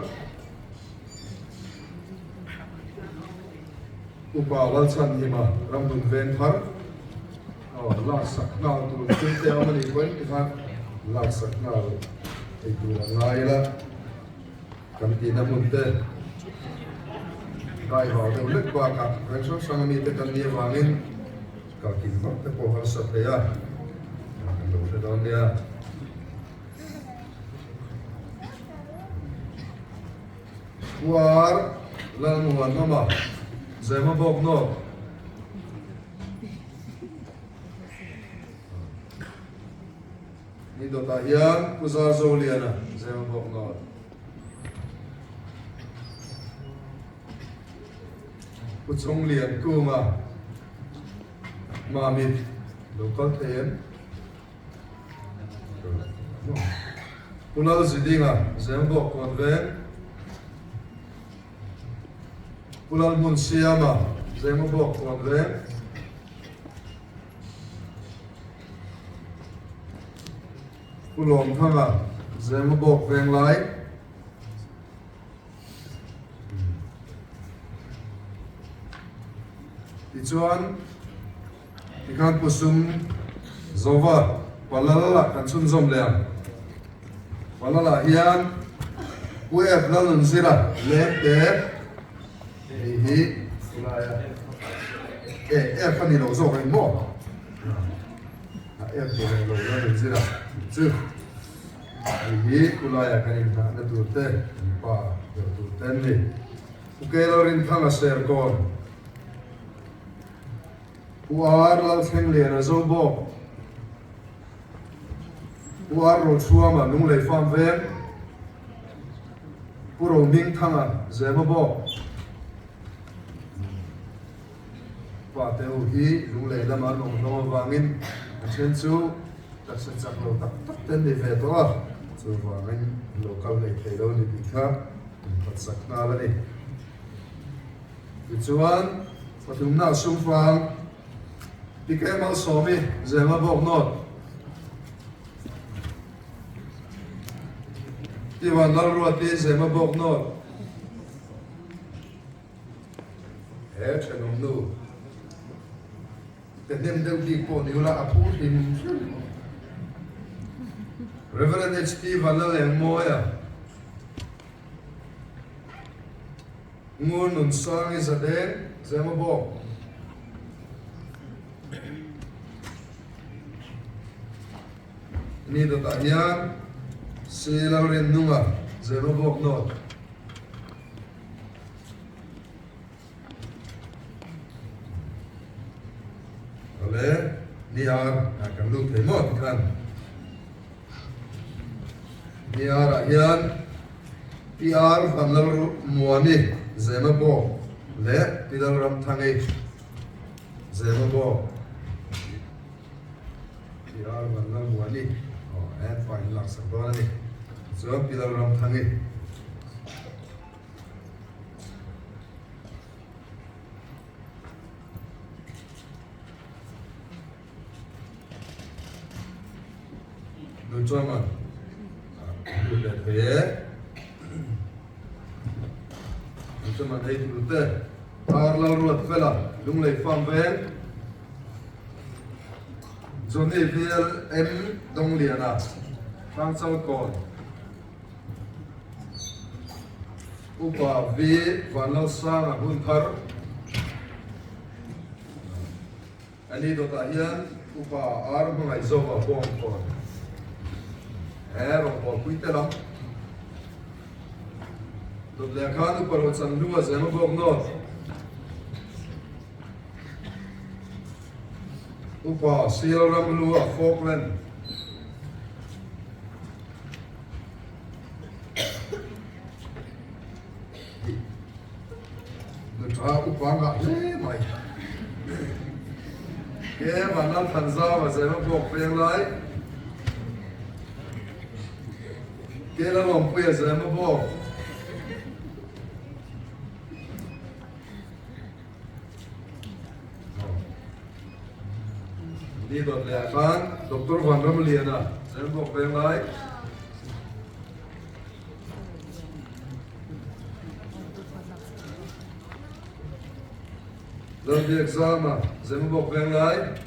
Upa Lalchhanhima Ramdun Vengthar aw laksak nghal tur thil te a awm a nih pawhin tikhan laksak nghal thei tur a ngai ila kan tihna hmun te daihau deuh lek bakah veng hrang hrang ami te kan nih avangin kalkim vak te pawh harsa thei a kan lo hre dawn nia. Puar Lalmuanawma Zema bawk nawk. Ni dawtah hian Pu Zarzoliana Zema bawk nawk. Pu Chunglian Kunga Mamit lo kal thei em? Pu Lalzidinga, Zembawk Kawnveng, Pu Lalhmunsiama, Zemabawk Kawnveng, Pu Lawmthanga, Zemabawk Venglai, Tichuan, Tikhan Pu Sum Zova Palal ah kan chhunzawm leh ang. Palal ah hian Pu Ep Lalnunzira Lemte hei hi khulai a e Ep a ni lo zawk ang maw? A Ep ni leh lo Lalnunzira chu hei hi khulai ah kan inhnahna tur te kan pa ber tur te an ni. Pu Keilalrinthanga Serkawn. Pu Ar Lalthlengliana zo bawk, Pu Ar Rochhuama Lunglei Farm Veng, Pu Rohmingthanga Zema bawk, Pa te ho hi Lunglei lama an awm hlawm avangin a then chu taksa chak lo tak tak te an ni ve tawh a, chuvangin an lo kal hlei thei lo a ni tih kha inphatsak nghal a ni. Tichuan, pathumna sumfang Pike Malsawmi Zema bawk nawt Tivan Lalruati Zema bawk nawt He thenawm nu te hnem deuh bik pawh ni ula a phur hlim hlim. Reverend HT Vanlalengmawia. Ngur nun sang i za deng zema bawk. Ni dawtah hian Si Lalrin nunga zema bawk nawt. Awle, ni ar kan lut thei maw tikhan. Ni arah hian PR Vanlalmuani Zemabawk leh Pi Lalramthangi Zemabawk PR Vanlalmuani aw en pa in laksak dawn a ni. Chuan Pi Lalramthangi. Nu chuan lut leh thei e. Nu chuan ei tur te Ar Lalruat Fela Lunglei Farm Veng Johnny VLM Dongliana Hrangchal Kawn Upa V Vanlalsanga Hunthar A ni dawtah hian Upa Ar Hmangaihzova bawngkawn he rawngbawlpui te lam dawt leh khan Upa Rochanhlua Zema bawk nawt Upa Sialramhlua Falkland Nutha upa ngah hle mai. Ke Vanlal Thanzau a zema bawk peng lai. Ke Lalawmpuia zema bawk. Ni dawt leh ah khan Doctor Vanramliana zema bawk peng lai. Lalbiakzama, Zemabawk Venglai,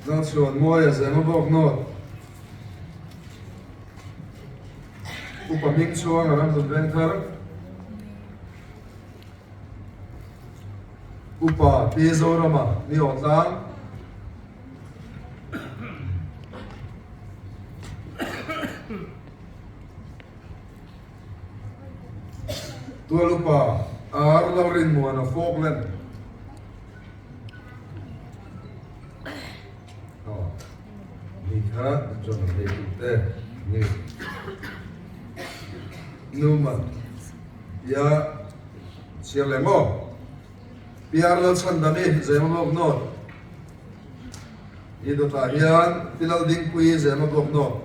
Lalchhuanmawia, Zemabawk North, Upa Hmingchhuanga, Ramhlun Vengthar, Upa Pi Zorama, Niawhtlang. Tualupa Ar Lalrinmuana Falkland Aw ni kha chuan an nei tih te ni Newman tia chhiar leh maw PR Lalchhandami Zemabawk North I dawtah hian Pi Laldingpuii Zemabawk North.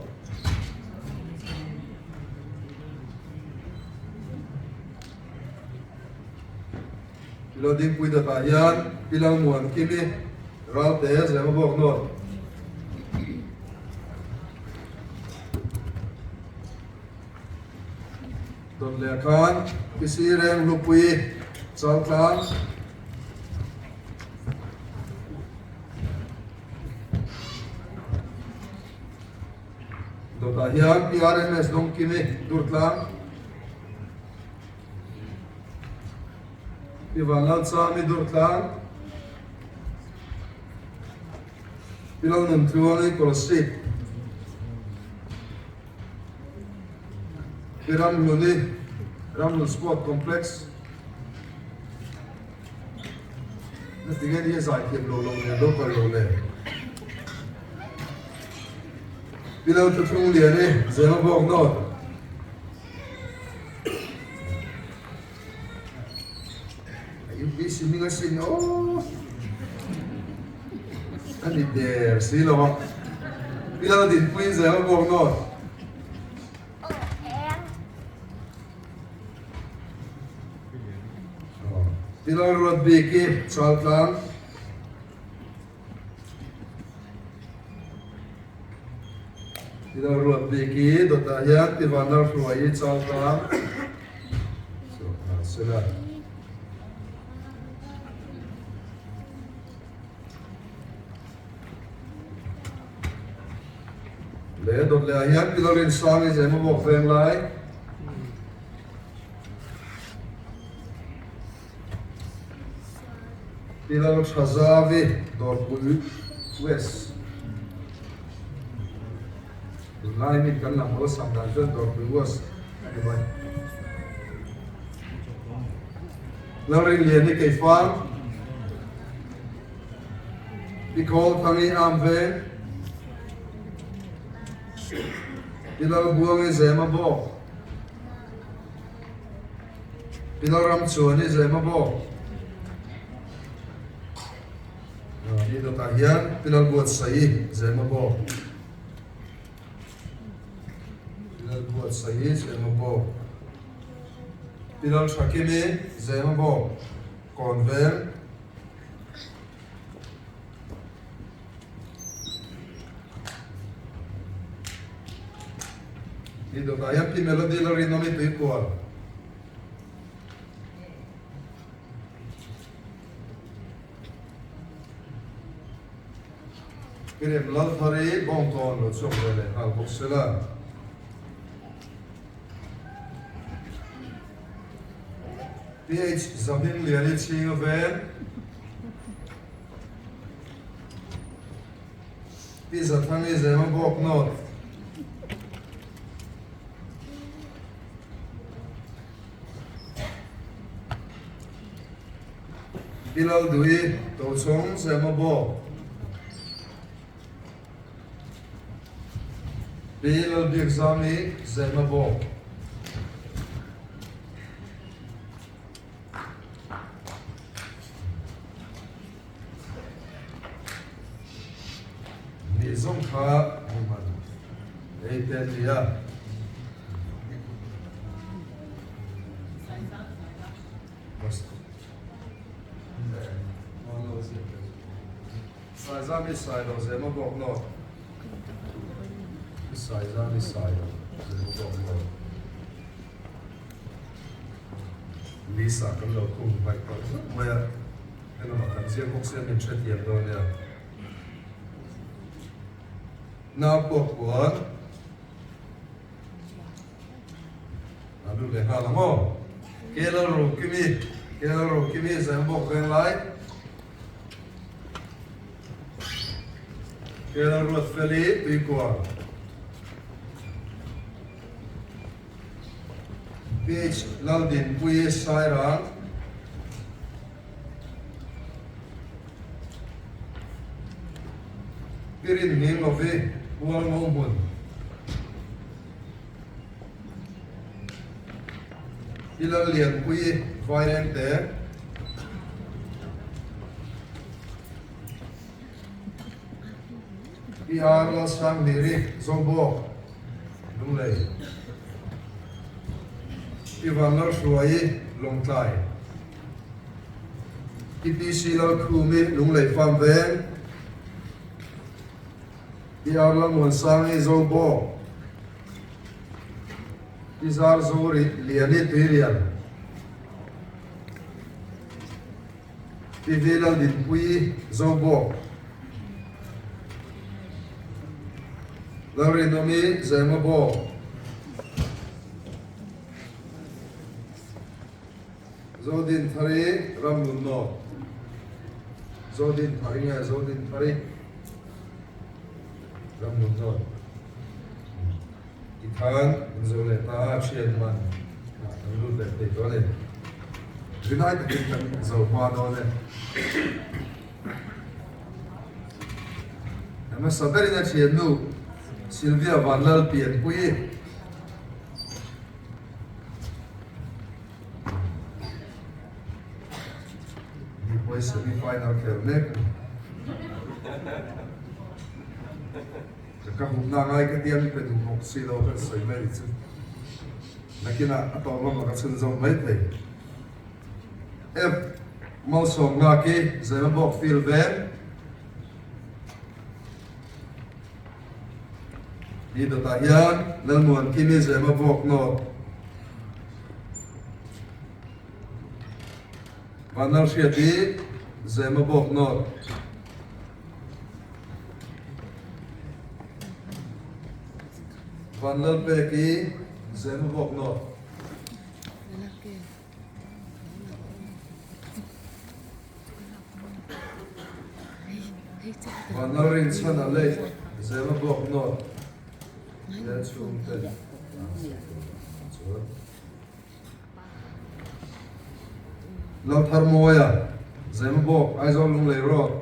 Pi Laldingpuii dawtah hian Pi Lalmuankimi Ralte Zemabawk North. Dawt leh khan Pi Sireng Hlupuii Chaltlang. Dawtah hian PRMS Dawngkimi Durtlang, Pi Vanlalchami Durtlang, Pi Lalnuntluangi Kolasib, Pi Ramhluni Ramhlun Sport Complex, Na ti nge ni a zai thiam lo lo nen lo kal lo le. Pi lo thuthlung lian i zema bawk nawt. A UPC hming a sin aw. A ni der si lo a. Pi lo dinpui zema bawk nawt. Tilal ruat bik i Chaltlang. Tilal ruat bik i dawtah hian Tivanal hruai i Chaltlang. Sela. Le dawt leh ah hian Pilorin sang i zem a bawk veng lai. Pilal Thazavi Dawrpui West. Tunlai min kan lam awlsam dan chuan Dawrpui West a ni mai. Lalrinliani Keifang, Pi Khawlthangi Amveng, Pi Lalbuangi Zema Bawk, Pi Lalramchuani Zema Bawk. Ni dawtah hian Pi Lalbuatsaii Zema Bawk. Pi Lalbuatsaii Zema Bawk. Pi Lalthakimi Zema Bawk, Kawnveng. Ni dawtah hian Pi Melody Lalrinawmi Tuikual. Pi Rem Lalthari Bawngkawn lo chhuak ve leh nghal bawk se la. PH Zahmingliani chhing a ven. Pi Zathangi Zema bawk nawt. Pi Lalduhi Tochhawng Zema bawk. Pi Lalbiakzami Zema bawk. Nih zawng kha hmuhman ei te an ni a. Saizami Sailo Zema bawk nawt. Saizami Sailo Zema bawk nawt. List ah kan lo khung hmaih tawh zauh mai a, helamah kan ziak bawk sia min hrethiam dawn nia. Nau pawh puan a lut leh nghal ang aw. Kelal Rokimi, Kelal Rokimi Zembawk Venglai, Kelal Ruatfeli Tuikual. PH Laldinpuii Sairang, Pi Rinhmingovi Hualngohmun, Pi Lallianpuii Vairengte, Pi R Lalsanghliri Zobawk, Lunglei, Pi Vanlalhruaii Lawngtlai, Pi PC Lalkhumi Lunglei Farm Veng, Pi R Lalmuansangi Zobawk, Pi Zarzuri Liani Tuirian, Pi V Laldinpuii Zobawk, Lalrinawmi Zemabawk, Zodinthari Ramnunnaw, Zodinthari nge Zodinthari Ramnunnaw Tikhan an zo leh ta a, thian man ah kan lut leh thei tawh a ni. Rinai takin kan zo hma dawn e. A hmasa berin a thiannu Sylvia Vanlalpianpuii. Ni pawh semi final khel mek a ni. Ka humna ngai ka tia mi pe duh bawk si lo kan sawi mai ni chu. Nakinah a tawp lamah ka chhunzawm mai thei. F Malsawm Ngaki Zemabawk Field Veng. Hi dawtah hian Lalmuan Kimi Zemabawk North. Vanlalhriati Zemabawk North. Vanlalpeki Zemabawk North. Vanlalrinchhana Lake Zemabawk North te chhungte chuan Laltharmawia Zemabawk Aizawl Lunglei Road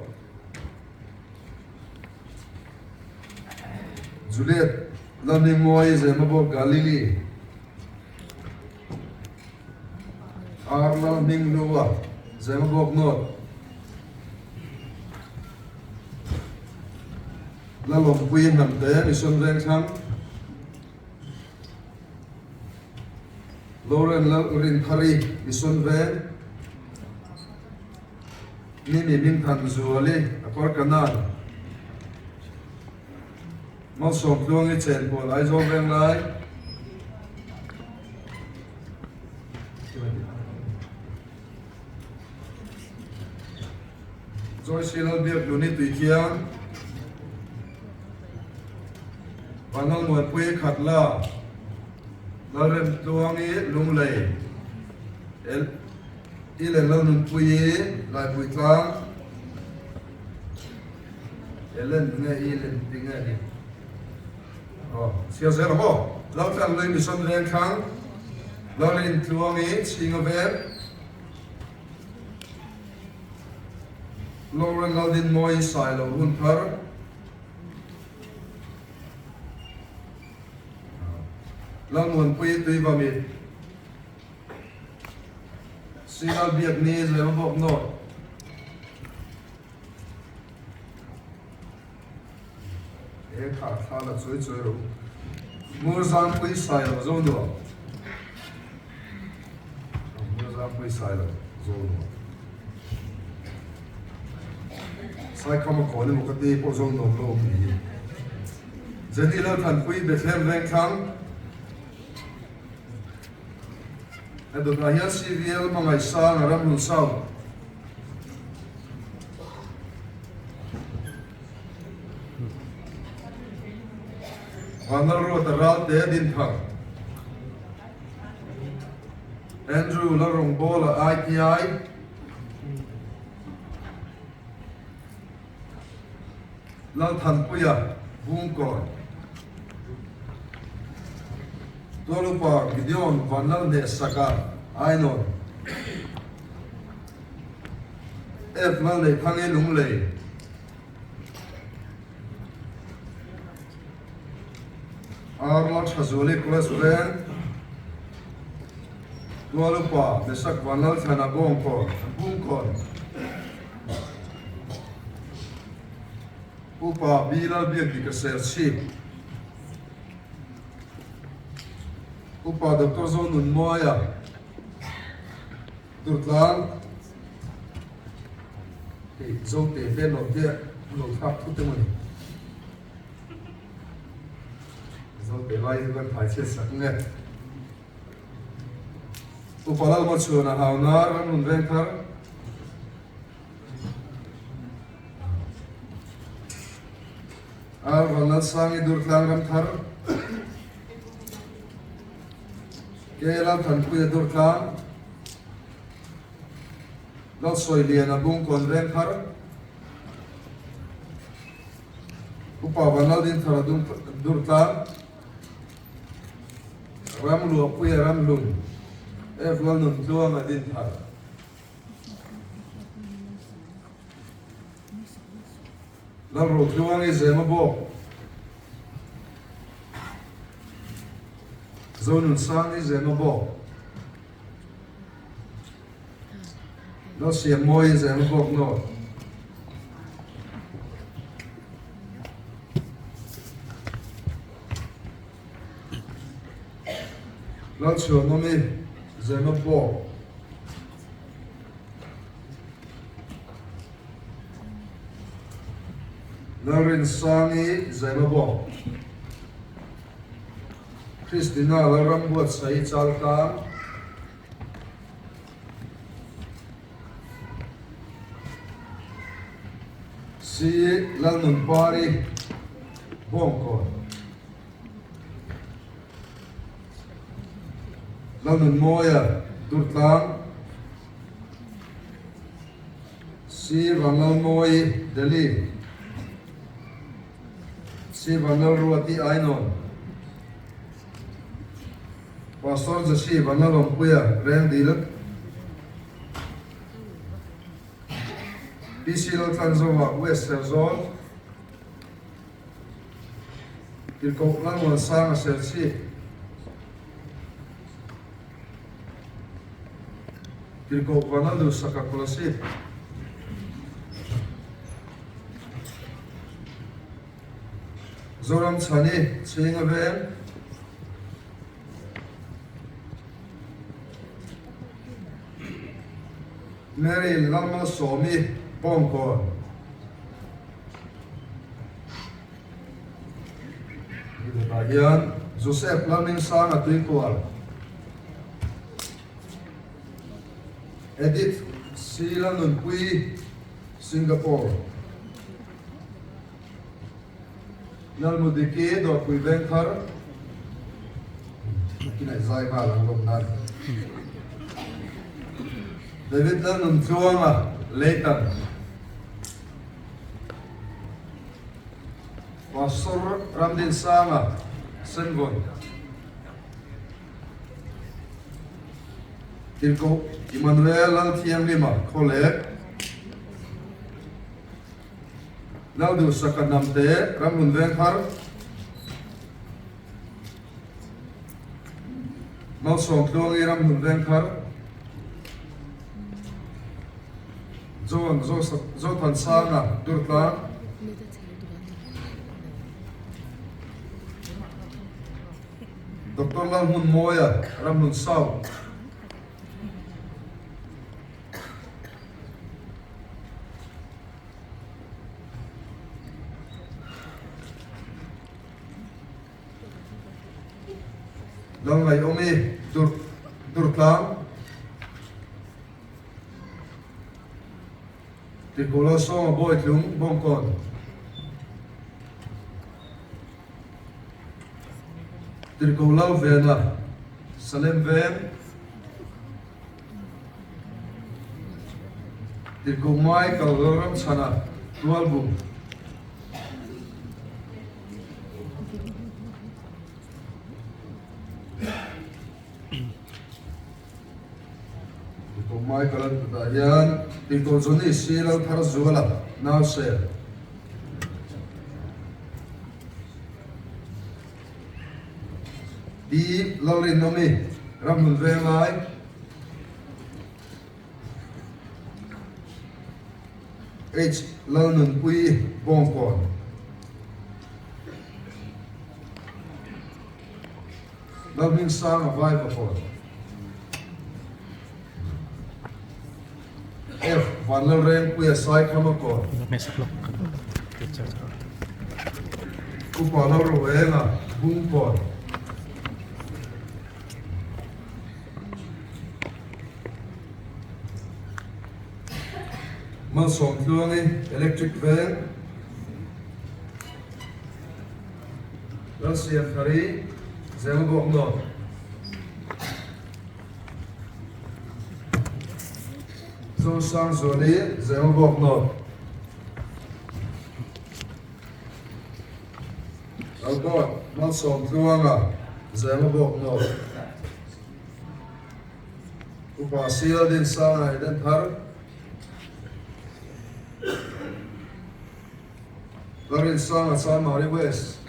Juliet Lalhmingmawii Zemabawk Galili R Lalhminghlua Zemabawk North Lalawmpuii Hnamte Mission Vengthlang Lauren Lalrinthari Mission Veng Mimi Hmingthanzuali Upper Kanan Malsawmtluangi Chenpual Aizawl Venglai Joyce Lalbiakhluni Tuithiang Vanlalmuanpuii Khatla Lalremtluangi Lunglei I leh Lalnunpuii Laipuitlang Ellen nge i len ti nge ni? Aw, chhiar zel ang aw. Laltlanglui Mission Vengthlang, Lalrintluangi Chhinga Veng, Lauren Laldinmawii Sailo Hunthar, Lalmuanpuii Tuivamit, Sinal Biakni Zemabawk North. He kha thla la chawi chawi ro. Ngur zangpui sai lo zo nuam. Ngur zangpui sai lo zo nuam. Sai khama kawn emaw ka ti pawh zo nuam lo awm ni. Jenny Lalthanpui Bethlehem Vengthlang. He dawtah hian CVL hmangaihsang a Ramhlun South. Vanlalruata Ralte Dinthar. Andrew Lalrawngbawla ITI. Lalthanpuia Bungkawn. Tualupa Gideon Vanlalhnehsaka Ainawn. F Lalneithangi Lunglei. R Lalthazuali College Veng. Tualupa Mesak Vanlalthlana Bawngkawn Bungkawn. Upa B Lalbiakdika Serchhip, Upa Doctor Zonunmawia Durtlang, hei Zote te lo te an lo thlak thut emaw ni? Zote lai hi kan thai chhiat sak nge? Upa Lalmachhuana Haunar Ramhlun Vengthar, Ar Vanlalsangi Durtlang Ramthar, K Lalthanpuia Durtlang, Lalsawiliana Bungkawn Vengthar, Upa Vanlaldinthara Durtlang, Ramluahpuia Ramhlun, F Lalnuntluanga Dinthar. Lalrotluangi Zema bawk, Zonunsangi Zema bawk, Lalsiammawi Zema bawk nawt. Lalchhuanawmi Zema bawk. Lalrinsangi Zaimabawk, Christina Lalrambuatsaii Chaltlang, C Lalnunpari Bawngkawn, Lalnunmawia Durtlang, C Vanlalmawi Delhi, C Vanlalruati Ainawn, Pastor Jesse Vanlalawmpuia Rengdil, PC Laltlanzova West Serzawl, Tirhkoh Lalmuansanga Serchhip, Tirhkoh Vana Duhsaka Kolasib, Zoram Chhani Chhinga Veng, Mary Lalmalsawmi Bawngkawn. Tah hian Joseph Lalmingsanga Tuikual, Edith C Lalnunpui, Singapore, Lalmudiki Dawrpui Vengthar, Kinai zai nghal ang lawm nan. David Lalnuntluanga, Leitan. Pastor Ramdinsanga, Senvawn, Tirhkoh Immanuel Lalthianghlima, Khawlek, Lalduhsaka Hnamte, Ramhlun Vengthar, Malsawmtluangi Ramhlun Vengthar, John Zothansanga, Durtlang. Doctor Lalhmunmawia, Ramhlun South. Lalngaihawmi, Durtlang. Tirhkoh Lalsawnga Bawitlung Bawngkawn. Tirhkoh Lalvena Salem Veng. Tirhkoh Michael Lalramchhana Tualbung. Tirhkoh Michael an kutah hian Tirhkoh Johnny Si Laltharzuala Nausel. Pi Lalrinawmi Ramhlun Venglai. H Lalnunpuii Bawngkawn. Lalhmingsanga Vaivakawn. F Vanlalrengpuia Saikhamakawn. Upa Lalroenga Bungkawn. Malsawmtluangi Electric Veng. Lalsiamthari Zemabawk North. Zosangzuali Zemabawk North. Albert Malsawmtluanga Zemabawk North. Upa Sialdin Sanga Edenthar. Larinsanga Chanmari West,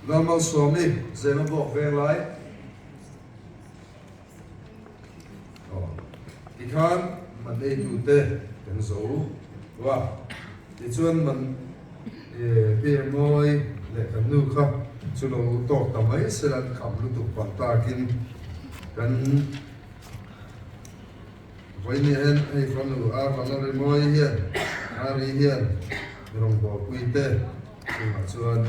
Lalmalsawmi Zemabawk Venglai aw tikhan man eitute kan zo a, tichuan man PMOI leh kan nu kha chu lo tawk ta mai sela an kham lutuk palh takin kan Vawiin hian hei fanu a Vanlalrimawi hian Ari hian rawngbawlpui te chungah chuan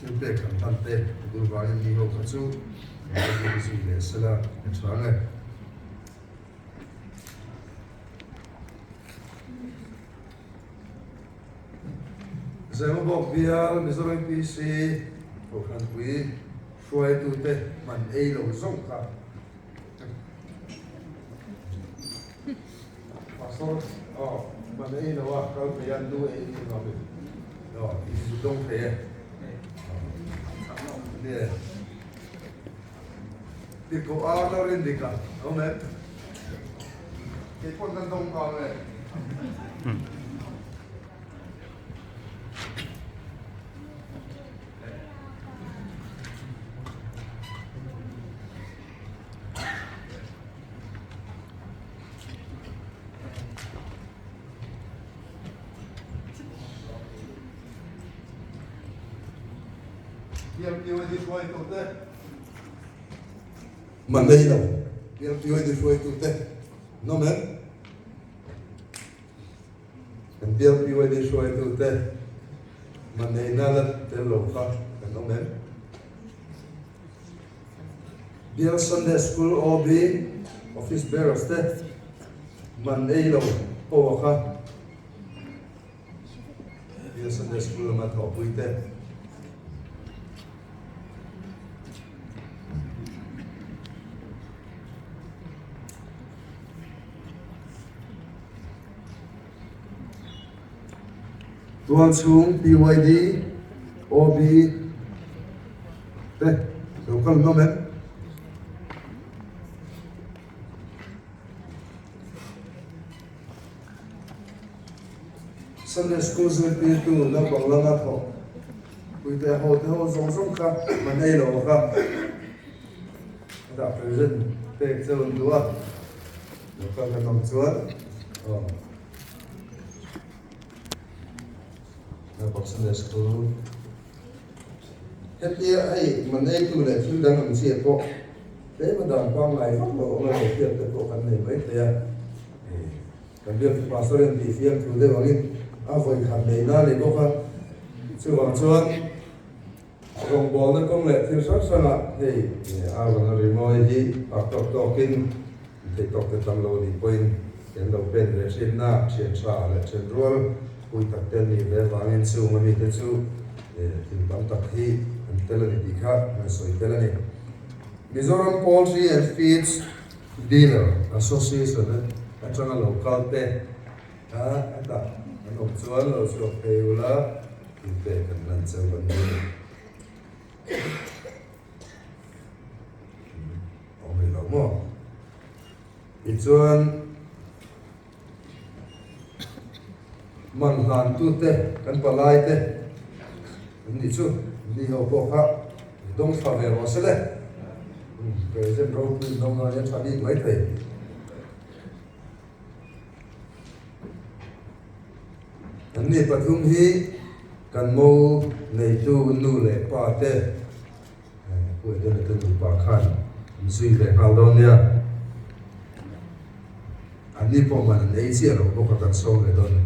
thil pek kan hlan te a duh vangin mi ho kha chu kan va ding zui leh sela ka tha ang e. Zemabawk bial Mizoram PC Kohhranpui hruaitute hman ei lo zawng kha Pastor aw man ei lo a kal phei a nu ei ni lo mi aw i zu dawng thei e ni e ti ko a lo rin dik a awm em kei pawn kan dawng nghal e. Man nei lo PLPYD hruaitute nawm em? Kan PLPYD hruaitute man neina la tel lo kha kan awm em? Bial Sunday School OB Office Bearers te man ei lo pawh kha Bial Sunday School lama thawhpui te Tualchhung PYD, OB te lo kal hlawm em? Sunday School zirtirtu naupang lama thawk puite ho te ho zawng zawng kha man ei lo kha a dah present pek che rawn duh a, lo kal kan awm chuan aw. Naupang Sunday School hetia hei man eitu leh thil dang ang chiah pawh tlema dan pangngai vak lo awm a lo hriat te pawh kan nei mai thei a. Kan biak pastor in tih fiam thu deuh angin a vawi khat nei na ni bawk a, chuvang chuan rawngbawlna kawng leh thil hrang hrangah hei a rawn rimawi hi pak tawk tawkin theih tawk te tam lo nih pawhin. Kan lo pen ve thin a, thian tha leh thian rual pui tak te an nih ve avangin chung a mite chu thil tam tak hi an tel a ni tih kha kan sawi tel a ni. Mizoram Poultry and Feeds Dealer Association atanga lo kal te kha hetah an awm chuan lo chhuak phei ula thilpek kan hlan cheu kan ni. Awm rih lo maw? Tichuan, man hlantute kan palaite an nih chu, ni ho pawh kha dawng thla ve rawh se le. Present ropui in dawng dawn hian tha bik mai thei. An ni pathum hi kan mo neitu nu leh pa te Pu Edena te nupa khan an zui ve nghal dawn nia. Anni pawh man an ei chiah lo bawk a kan sawm ve dawn.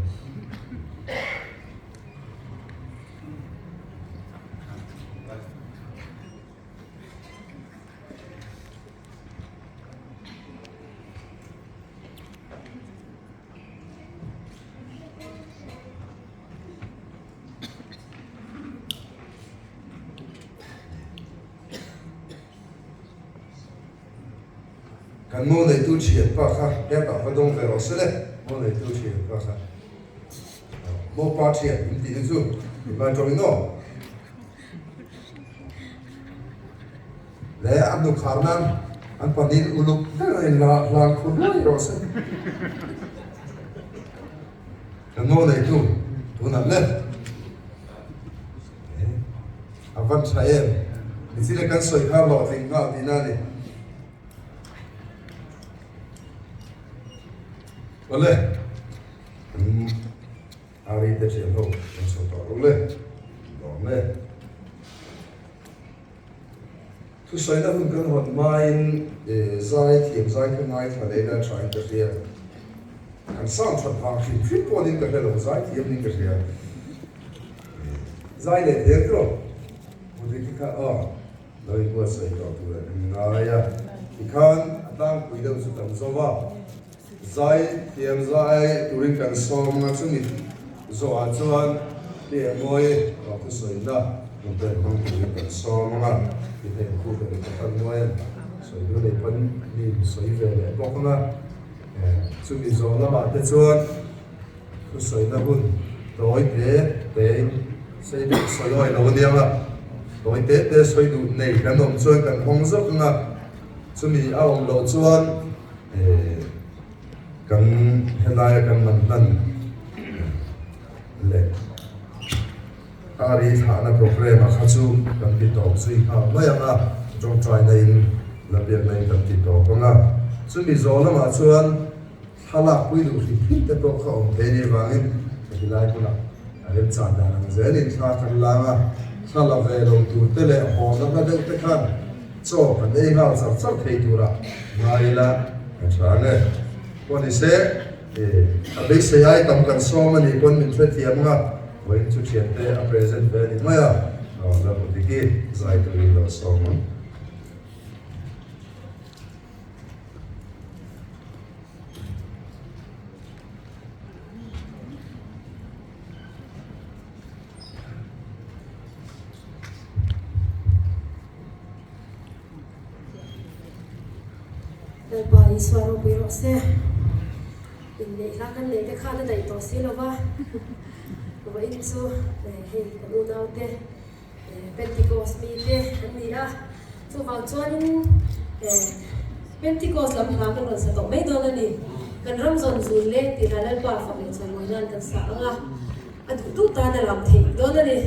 Kan mo neitu thianpa kha hetah va dawng ve rawh se le, mo neitu thianpa kha mo pa thian in tih na chu tunlai tawngin aw. Le an nukhar nan an panin uluk ber a in la hlang khur ruai rawh se. Kan ngo neitu tunah le a van tha em nichina kan sawi kha hlawhtling nghal tihna a ni. Awle kan ari te thian ho kan chho tawh rawh le lawm e. Thusaina hun kan hawn hmain zai thiam zai kha ngaithla leh ila thain ka hria. Kan sound that vang hrim hrim pawhin ka hre lo, zai thiam niin ka hria. Zai leh thei ang tiraw? Mudiki kha aw lo inbuatsaih tawh tur an ngai a, tikhan a tlangpui deuh chu kan zo va. Zai thiam zai turin kan sawm a, chumi zawhah chuan Pi Engmawi rawh thusawiina rawn pek hmang turin kan sawm ang a, ti hei khu ka ni pakhat nuai a, sawi duh nei pawn mi in sawi ve leh bawk ang a, chumi zawh lamah te chuan thusawina hun tawi te te in sei deuh sawi awi lo aniang a, tawi te te sawi duh nei kan awm chuan kan hawng zawk ang a, chumi a awm loh chuan. Kan helaia kan man hlan leh ari thlahna programme ah kha chu kan ti tawp zui nghal mai ang a, tawngtaina in la biakna in kan ti tawp ang a. Chumi zawh lamah chuan thlalak pui duh hrim hrim te pawh kha awm thei anih vangin heti lai hmunah a remchan dan ang zelin thla kan lang a, thla la ve lo tur te leh haw na hla deuh te khan Chaw kan ei nghal char char thei tura ngai ila ka tha ang e. Pawh ni se, a beisei ai tam kan sawm a nih pawn min hrethiam ang a, vawiin chu thiante a present ve a ni mai a, la hmu dik i zai turin lo sawm ang. Lalpa Isua ropui rawh se. Inneih hla kan neih te khan a daih tawh si lo va. Vawiin chu hei kan unaute Pentecost mite an ni a. Chuvang chuanin Pentecost lam hla kan rawn sa tawh mai dawn a ni. Kan ram zawn zun leng tih hla Lalpa fak leh chawimawi nan kan sa ang a. A duh duh tan a lam theih dawn a ni.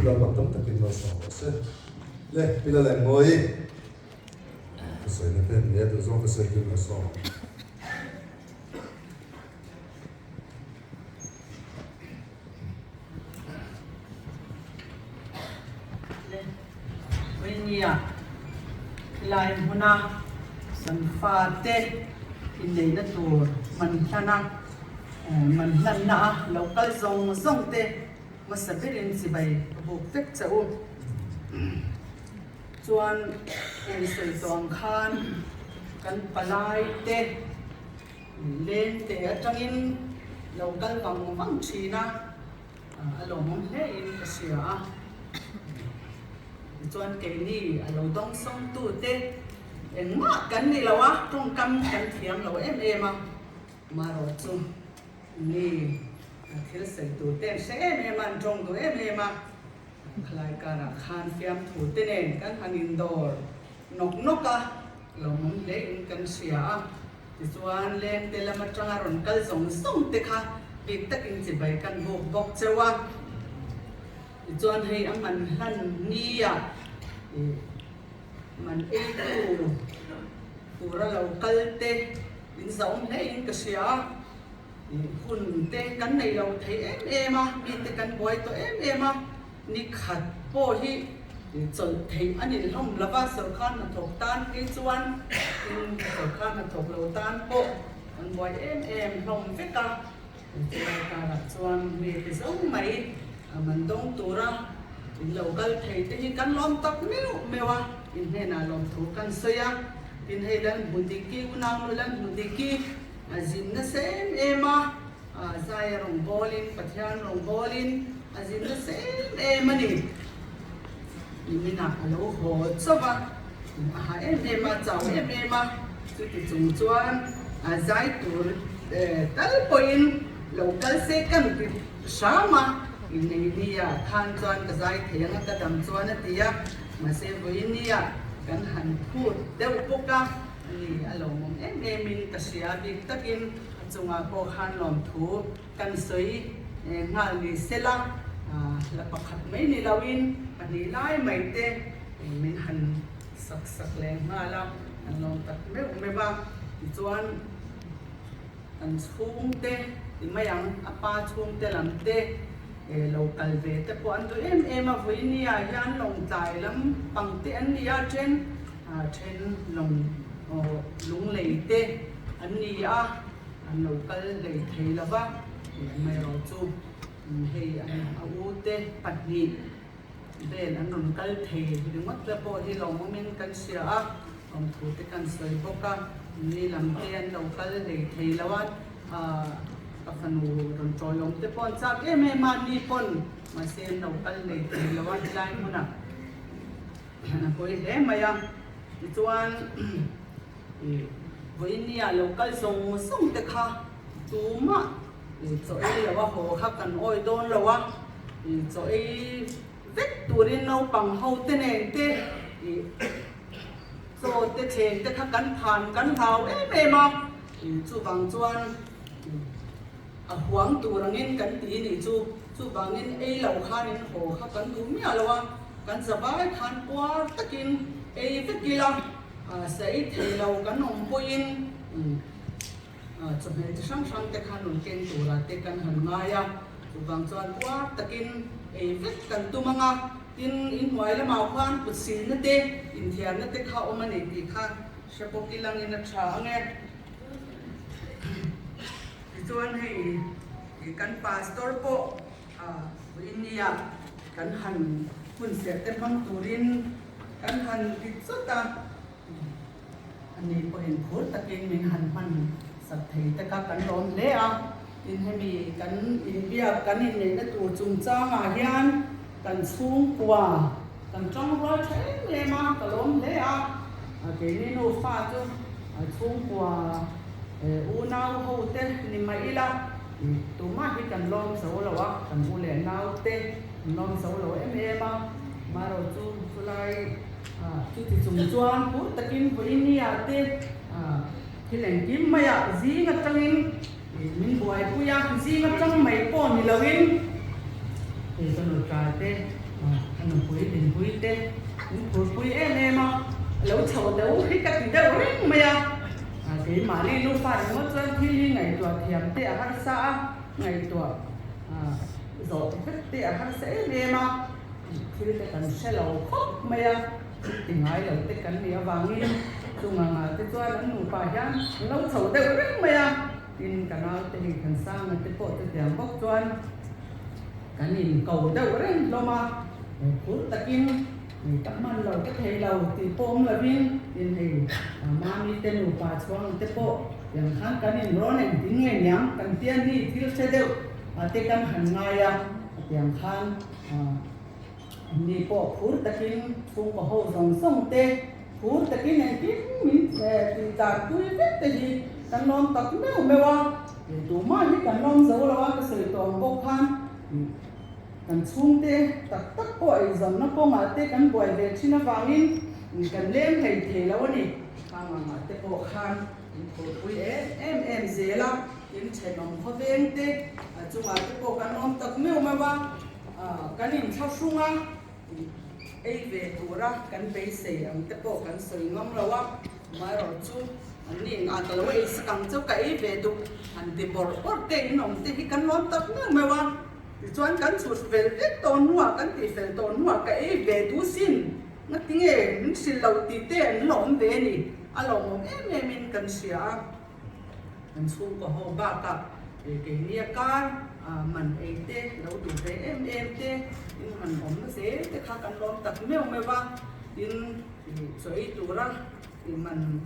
Lalpan tam takin malsawm rawh se. Le, Pi Lalengmawii, ka sawina te an nia duh zawng ka sawi kim lo sawm ang. Le, Vawinia khilai hmuna kan fate inneihna tur man hlana man hlanna a lo kal zawng zawng te hmasa berin chibai ka buk vek che u. Chuan insawi tawh ang khan kan palai te Leng te atangin lo kal vang vang thin a, a lawmawm hle in ka hria a. Tichuan keini a lo dawng sawngtu te engmah kan ni lo a, tawngkam kan thiam lo em em a, marawh chu mi thil sawi tur te an hre em em a, an tawng duh em em a, khalai karah khan fiamthu te nen kan han indawr nawk nawk a, lawmawm hle in kan hria a. Tichuan, lengte lam atanga rawn kal zawng zawng te kha bik takin chibai kan buk bawk cheu a. Tichuan, hei a man hlan nia ih man eitu tura lo kal te in zahawm hle in ka hria a. Ih hun te kan nei lo thei em em a, mite kan buai tawh em em a. Ni khat pawh hi chawlh theih a ni hlawm lo va, sawrkar hnathawk tan phei chuan tin sawrkar hnathawk lo tan pawh an buai em em hlawm vek a. Chulai karah chuan mi ti zo mai man dawng tura in lo kal thei te hi kan lawm tak meuh meuh a, in hnenah lawmthu kan sawi a. Tin hei lan hmu diki unau nu lan hmu diki a zin nasa em em a. Zaia rawngbawlin, Pathian rawngbawlin a zin nasa em em a ni. Niminah a lo haw chauh a, a ha em em a, chau em em a, chuti chung chuan a zai tur tal pawhin lo kal se kan ti hram a, Inneihnia khan chuan ka zai thei ang a, ka dam chuan a ti a, mahse vawinia kan han phut deuh bawk a, ani a lawmawm em emin ka hria bik takin. A chungah pawh khan lawmthu kan sawi nghal ni sela, hla pakhat mai ni loin pahnih lai mai te min han sak sak leh nghal a, kan lawm tak meuh meuh a. Tichuan kan chhungte ti mai ang, a pa chhungte lam te lo kal ve te pawh an duh em em a, vawinia hian lawngtlai lam pang te an ni a, then then lawng lunglei te an ni a, an lo kal hlei thei lo va, amaherawhchu hei an a u te pahnih vel an rawn kal thei ringawt te pawh hi lawmawmin kan hria a, awmthu te kan sawi bawk a, ni lam te an lo kal hlei thei lo a, ka fanu rawn tawiawm te pawh an chak em em a, ni pawn mahse an lo kal hlei thei lo a helai hmunah a pawi hle mai a, tichuan. Vawinia lo kal zawng zawng te kha tumah chaw ei lo a haw kha kan awi dawn lo a, chaw ei vek turin naupang ho te nen te chaw te thleng te kha kan phan kan hlau em em a, chuvang chuan a huang tur angin kan ti nih chu, chuvangin ei lo khanin haw kha kan duh miah lo a, kan zavai khan puar takin ei vek ila. Sawi thei lo kan awm pawhin chawhmeh chi hrang hrang te khan rawn keng tura te kan han ngai a, chuvang chuan puar takin ei vek kan tum ang a, tin inhnuai lamah khuan kut silna te inthiarna te kha awm a ni tih kha hre bawk ilangin a tha ang e. Tichuan hei kan pastor pawh Vawinia kan han hun serh te hmang turin kan han ti chawt a, ani pawhin phur takin min han hman sak thei te kha kan lawm hle a. Tin hemi kan inbiak kan inneihna tur chungchangah hian kan chhungkua kan tangrual tha em em a, ka lawm hle a. Keini nufa chu chhungkua unau ho te ni mah ila Tumah hi kan lawm zo lo a, kan u leh nau te an lawm zo lo em em a, marawh chu chulai chuti chung chuan phur takin vawinia te thil engkim maiah zing atangin min buaipui a, zing atang mai pawh ni loin hei ka nutlai te. A nupui dinpui te min phurpui em em a, a lo chho deuh hi ka ti deuh reng mai a. Keimahni nufa ringawt chuan thil hi ngaihtuah thiam te a harsa a, ngaihtuah zawh vek te a harsa em em a, thil te kan hre lo khawp mai a, thil ti ngai lo te kan nih avangin chunga ngah te chuan an nupa hian an lo chho deuh reng mai a. Tin, ka naute hei Thansanga te pawh chutiang bawk chuan kan inko deuh reng hlawm a, phur takin ka hman lo ka thei lo tih pawh awm lovin tin hei Mami te nupa chhuang te pawh tiang khan kan inrawn engtin nge niang kan tia ni thil hre deuh te kan han ngai a, tiang khan Anni pawh phur takin chhungkaw ho zawng zawng te phur takin engkim min tih dan tui vek te hi kan lawm tak meuh meuh a, tumah hi kan lawm zo lo a, ka sawi tawh ang bawk khan kan chhungte tak tak pawh eizawnna kawngah te kan buai ve thin avangin kan leng hlei thei lo a ni. Khang angah te pawh khan min phurpui em em em zel a, tin thenawm khawveng te chungah te pawh kan lawm tak meuh meuh a. Kan inthlahrung a, ei ve tura kan beisei ang te pawh kan sawi ngam lo a, amaherawhchu an ni engah ka lo ei sak ang chauh ka ei ve duh han ti bawrh bawrh te in awm te hi kan lawm tak meuh meuh a, tichuan kan chhut fel vek tawh hnuah kan tih fel tawh hnuah ka ei ve duh sin ngatinge min hrilh loh tih te an la awm ve a ni, a lawmawm em em in kan hria a. Kan chhungkaw ho bakah keini a kar man ei te lo duh ve em em te in han awm zel te kha kan lawm tak meuh meuh a, tin chaw ei tura man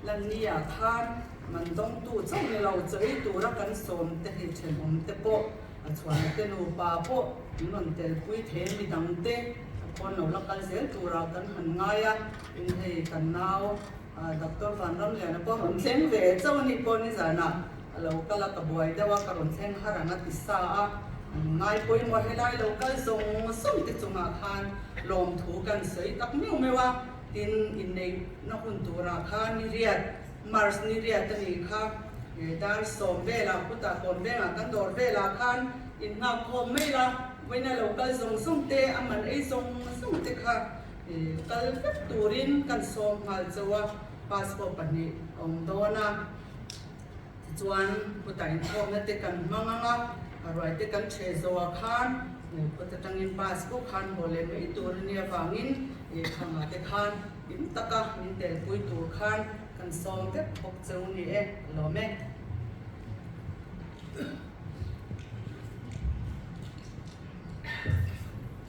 lan ni ah khan man dawngtu chauh ni lo chaw ei tura kan sawm te hei thenawm te pawh a chhuahna te nupa pawh min rawn telpui thei midang te a khawn lo la kal zel turah kan han ngai a, tin hei kan nau Doctor Vanramliana pawh rawn thleng ve chauh a nih pawh nizanah a lo kal a, ka buai deuh a, ka rawn thleng har ang a ti sa a, an ngai pawimawh helai lo kal zawng zawng te chungah khan lawmthu kan sawi tak meuh meuh a, tin inneihna hun turah khan ni riat, March ni riat a nih kha, dar sawm velah khutah kawn vengah kan dawr velah khan innghak khawm mai la, vawiina lo kal zawng zawng te, a man ei zawng zawng te kha. Kal vek turin kan sawm nghal chauh a, passport pahnih a awm dawn a, tichuan khutah inkhawmna te kan hmang ang a, a ruai te kan ṭheh zawh ah khan khut atangin bus bawk khan haw leh mai tur a nia vangin khangah te khan hlim taka min telpui tur khan kan sawm vek bawk chauh ni e, a lawm e.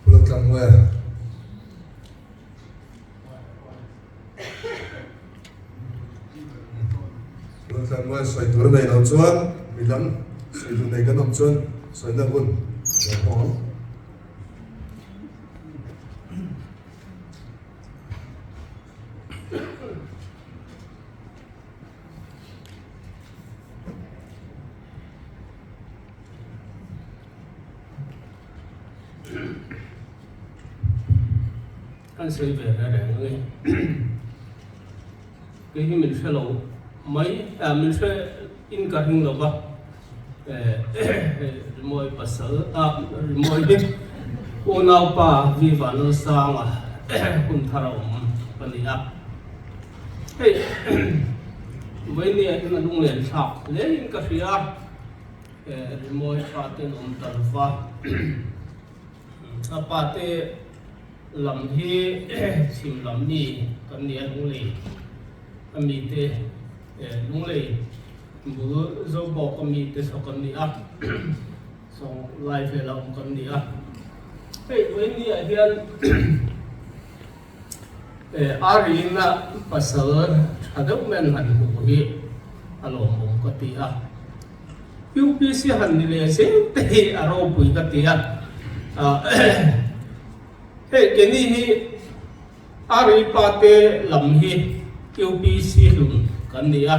Pu Laltlanmuia. Pu Laltlanmuia sawi tur a nei lo chuan midang sawi tur nei kan awm chuan sawina hun lo hmang ang. Kan sawi ve reng reng a ni. Kei hi min hre lo mai, min hre in ka ring lo va, rimawi pasal a rimawi hi unaupa Viva Lalsanga hun thar a awm a ni a. Hei vawinia hian a lunglen thlak hle in ka hria a. Rimawi pa ten awm ta lova, a pa te lam hi chhim lam mi kan ni a, Lunglei a mi te Lunglei bul Zobawk a mi te saw kan ni a, sawng lai vela awm kan ni a. Hei vawiin ah hian Arina pasal tha deuh men han hmuh hi a lawmawm ka ti a. UPC han ni leh zel te hi a ropui ka ti a. Hei keini hi Ari pa te lam hi UPC hlun kan ni a.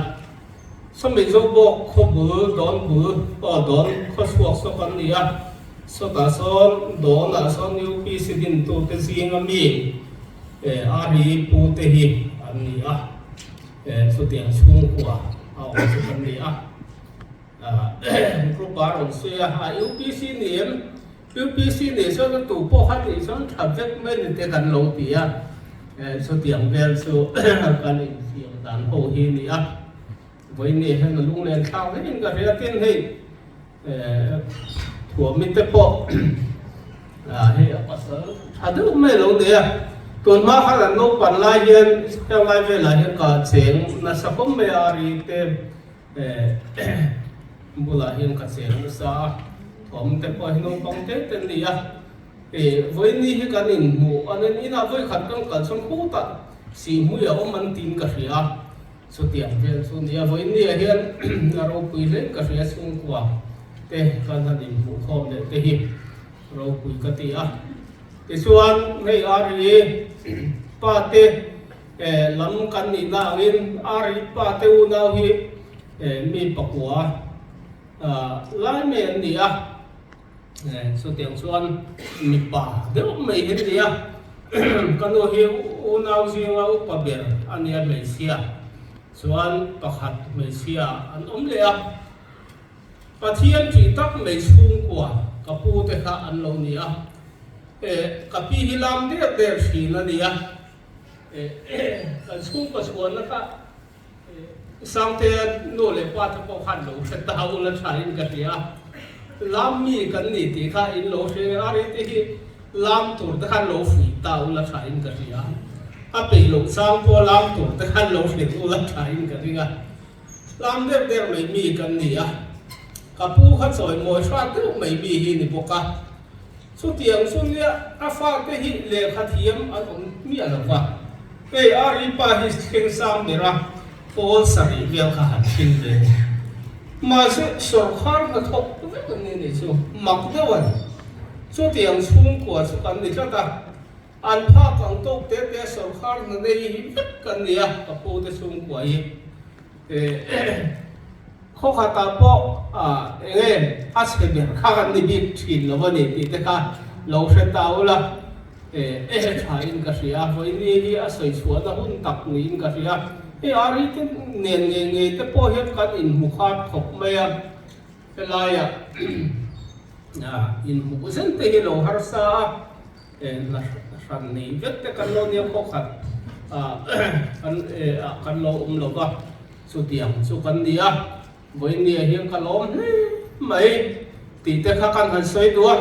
Sawmi zo bawk khaw bul dawn bul aw dawn khaw chhuak saw kan ni a, sawtah sawn dawnah sawn UPC dintute zinga mi Ari pu te hi an ni a, chutiang chhungkua a awm chu kan ni a. Group a rawn sawi a, a UPC ni em? UPC nih chuan a tu pawh kha nih chuan tha vek mai ni te kan lo ti a, chutiang vel chu kan infiam dan ho hi a ni a. Vawiin hian a lunglen thlak vekin ka hria tin hei thuamite te pawh hei a pasal tha deuh mai lo nei a, tun hma khan an naupan lai hian heng lai velah hian ka cheng nasa khawp mai a ri te bulah hian ka cheng nasa a, thuamte pawh hi naupang te te an ni a, vawiin hi kan inhmuh an inah vawikhat kan kal chuan khutah sihhmui a awm an tiin ka hria a. Chutiang vel chu nia vawiin nia hian a ropui hle ka hria chhungkua te kan han inhmuh khawm leh te hi ropui ka ti a. Tichuan hei Ari pa te lam kan nihna angin Ari pa te unau hi mi pakua lai mai an ni a. Chutiang chuan mipa deuh mai hi a ni a, ka nu hi unau zinga upa ber a nia hmeichhia chuan pakhat hmeichhia an awm leh a, Pathian tih tak mai chhungkua ka pu te kha an lo ni a, ka pi hi lam der der thin a ni a, kan chhungkua chhuanna kha Sangtea nu leh pa te pawh khan lo hre ta ula tha in ka hria a, lam mi kan ni tih kha in lo hre a ri te hi lam tur te khan lo fuih ta ula tha in ka hria a, a peih loh chang pawh lam tur te khan lo hrilh ula tha in ka ring a, lam der der mai mi kan ni a, ka pu kha chawimawi hrat deuh mai mi hi ni bawk a. Chutiang chu nia a fate hi lehkha thiam an awm miah lo va, hei Ari pa hi thleng sang ber a pawl sarih vel kha han thil ve. Mahse sawrkhar hnathawk vek an ni nih chu mak deuh a ni. Chutiang chhungkua chu kan ni tlat a, an phak ang tawk te te sawrkhar hna nei hi vek kan ni a, ka pu te chhungkua hi. Khaw khatah pawh eng nge a chhe ber kha kan ni bik thin lo a ni tih te kha lo hre ta ula, tha in ka hria a, vawiini hi a sawi chhuahna hun tak niin ka hria. Hei Ari te nen ngei ngei te pawh hian kan inhmu khat khawp mai a, helaiah inhmuh zen te hi lo harsa a. Hna hran nei vek te kan lo nia khaw khat kan ah kan lo awm lo va, chutiang chu kan ni a, vawiin hian ka lawm hle mai tih te kha kan han sawi duh a,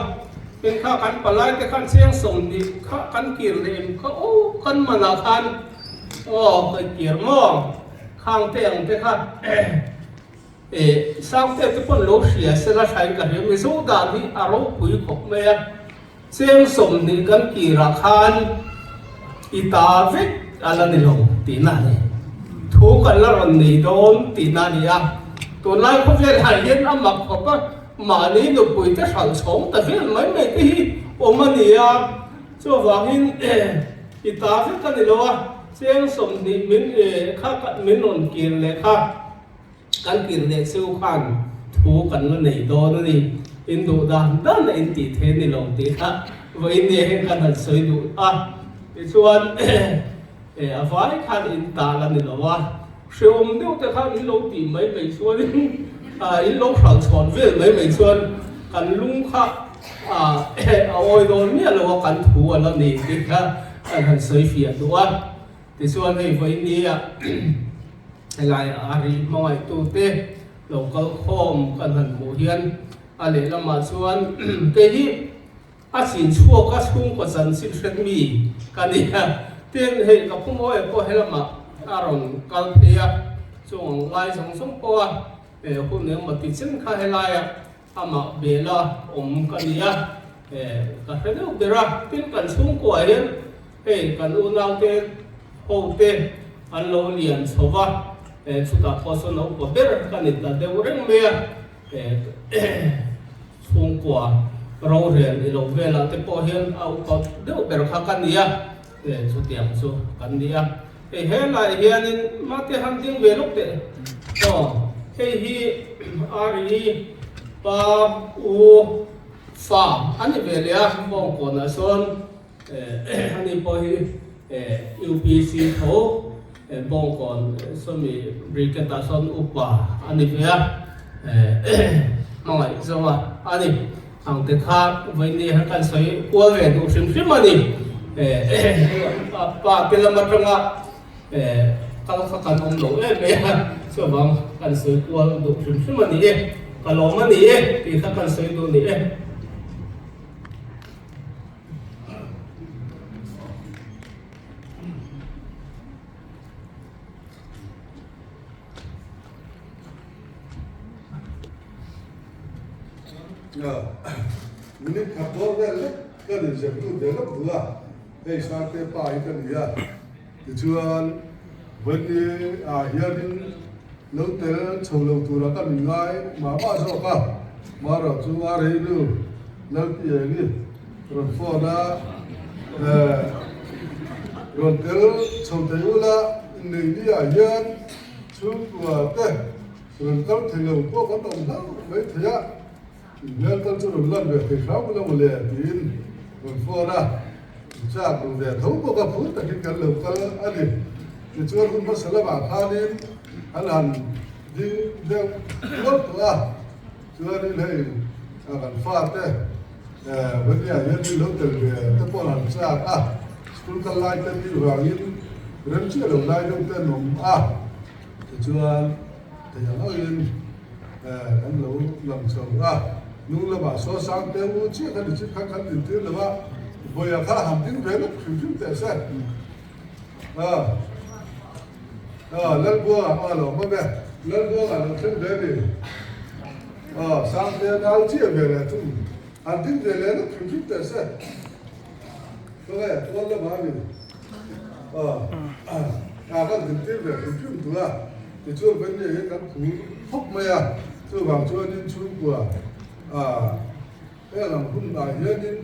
tin kha kan palai te khan chiang 20 kha kan kir leh em kha aw kan man ah khan aw ka kir maw khang te ang te kha Sangte te pawn lo hria sela thain ka hria Mizo dan hi a ropui khawp mai a. Cheng 20 kan kirah khan i ta vek a la ni lo tihna a ni. Thu kan la rawn nei dawn tihna a ni a. Tunlai khawvel ah hian a mak khawp a, mahni nupui te hralh chhawng ta vel mai mai te hi awm a ni a. Chuvangin i ta vek a ni lo a, cheng 20 min kha min rawn kir leh kha. Kan kir leh cheu khan thu kan la nei dawn a ni. In duh dan dan a in tih thei a ni lo tih kha vawiin nia hian kan han sawi duh a. Tichuan a vai khan in ta la ni lo a, hrehawm deuh te khan in lo tih mai mai chuanin in lo hralh chhawn vel mai mai chuan kan lung kha a awi dawn miah lo a, kan thu a la ni tih kha kan han sawi fiah duh a. Tichuan hei vawiin nia helai a ri hmangaihtute lo kal khawm kan han hmuh hian a lehlamah chuan kei hi a chin chhuak a chhungkaw chanchin hret mi ka ni a, tin hei ka phumawi pawh helamah a rawn kal phei a, chung ang lai zawng zawng pawh a hun engmaw ti chen kha helaia Amah bela awm ka ni a, ka hre deuh ber a, tin kan chhungkuah hian hei kan unaute ho te an lo lian chho va, chutah pawh sawn a upa ber ka ni ta deuh reng mai a, chhungkua rorel i lo velah te pawh hian a upa deuh ber kha ka ni a, chutiang chu kan ni a. Hei helaiah hianin mate han ding ve lawk teh aw, hei hi Ari pa u fa a ni ve leh a, Bawngkawnah sawn ani pawh hi UPC tho Bawngkawn sawmi Brigade ah sawn upa a ni ve a, hmangaih zawng a ni. Ang te kha vawiin hian kan sawi kual ve duh hrim hrim a ni. Pa te lam atanga kal kha kan awm lo em mai a, chuvang kan sawi kual duh hrim hrim a ni e, ka lawm a ni e tih kha kan sawi duh a ni e. Minute khat dawn vel lek ka ni zep lut ve lawk duh a, hei Sangte pa hi ka ni a, tichuan Vawini ah hianin lo tel chho lo tura ka min ngai mah mah zawk a, Mara chu a rei nu Lalpiangi rawn phone a, rawn tel chho thei ula inneih ni ah hian chhungkua te rawn kal thei lo pawh kan awm hlauh mai thei a, inhmel tal chu rawn lan ve thei hram ula mawle tiin rawn phone a, chak duh ve tho bawk a phur takin kan lo kal a ni. Tichuan hun hmasa lamah khanin an han ding deuh tual tawh a, chuanin hei kan fate Vania hian min lo tel ve te pawh an han chak a, school kal lai te nih vangin rem chiah lo lai deuh te an awm a, tichuan thei ang angin kan lo lang chho a, hnung lamah saw sang te u chiah kha ni chip khan kan dintir lo a, vawiah kha han ding ve lawk hrim hrim teh se. Lalbuanga a lo hmang e, Lalbuanga lo thleng ve ni. Sangtea nau chiah ve leh thung. Han ding ve leh lawk hrim hrim teh se. Khawnge tual lamah a ni. A kan din tir ve hrim hrim tur a. Tichuan Vania hi kan phur khawp mai a. Chuvang chuanin chhungkua heng ang hunah hianin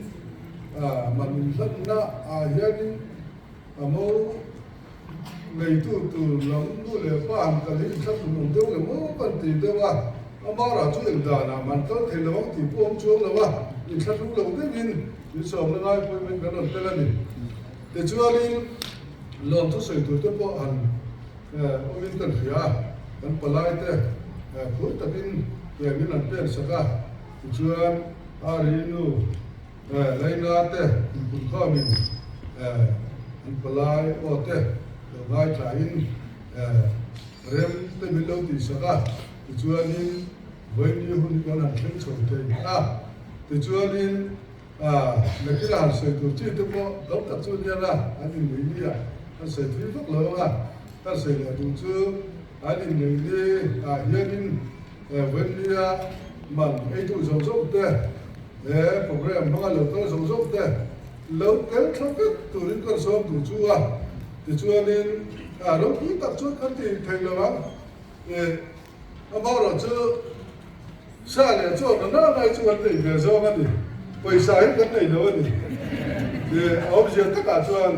man inhlanna ah hianin A mo neitu tur lam nu leh pa han kal hi inthla tum awm deuh leh maw kan ti deuh a, a marah chu eng danah man kal thei lo ang tih pawh awm chuang lo a, inthla hlung lo deuhin min sawmna ngai pawimawhin kan rawn tel a ni. Tichuanin lawm thusawi tur te pawh han awmin kan hria a, kan palai te phur takin tiangin an pen sak a, tichuan Ari nu, Laina te inputkhawmin an palai aw te lo ngaithlain rem te min lo tihsak a, tichuanin vawiini hun hi kan han thleng chho thei a, tichuanin nakina han sawi tur chi te pawh tam tak chu nia la an inneih ni a, an sawi thui vak lo ang a, kan sawi leh duh chu an inneih ni ah hianin Vawinia man eitu zawk zawk te he program hmanga lo kal zawk zawk te lo tel thla vek turin kan sawm duh chu a, tichuanin ropui tak chuan kan ti thei lo ang. Amaherawh chu sa leh chaw na na nai chu kan nei ve zawng a ni, pawisa hi kan nei lo a ni. A awmzia takah chuan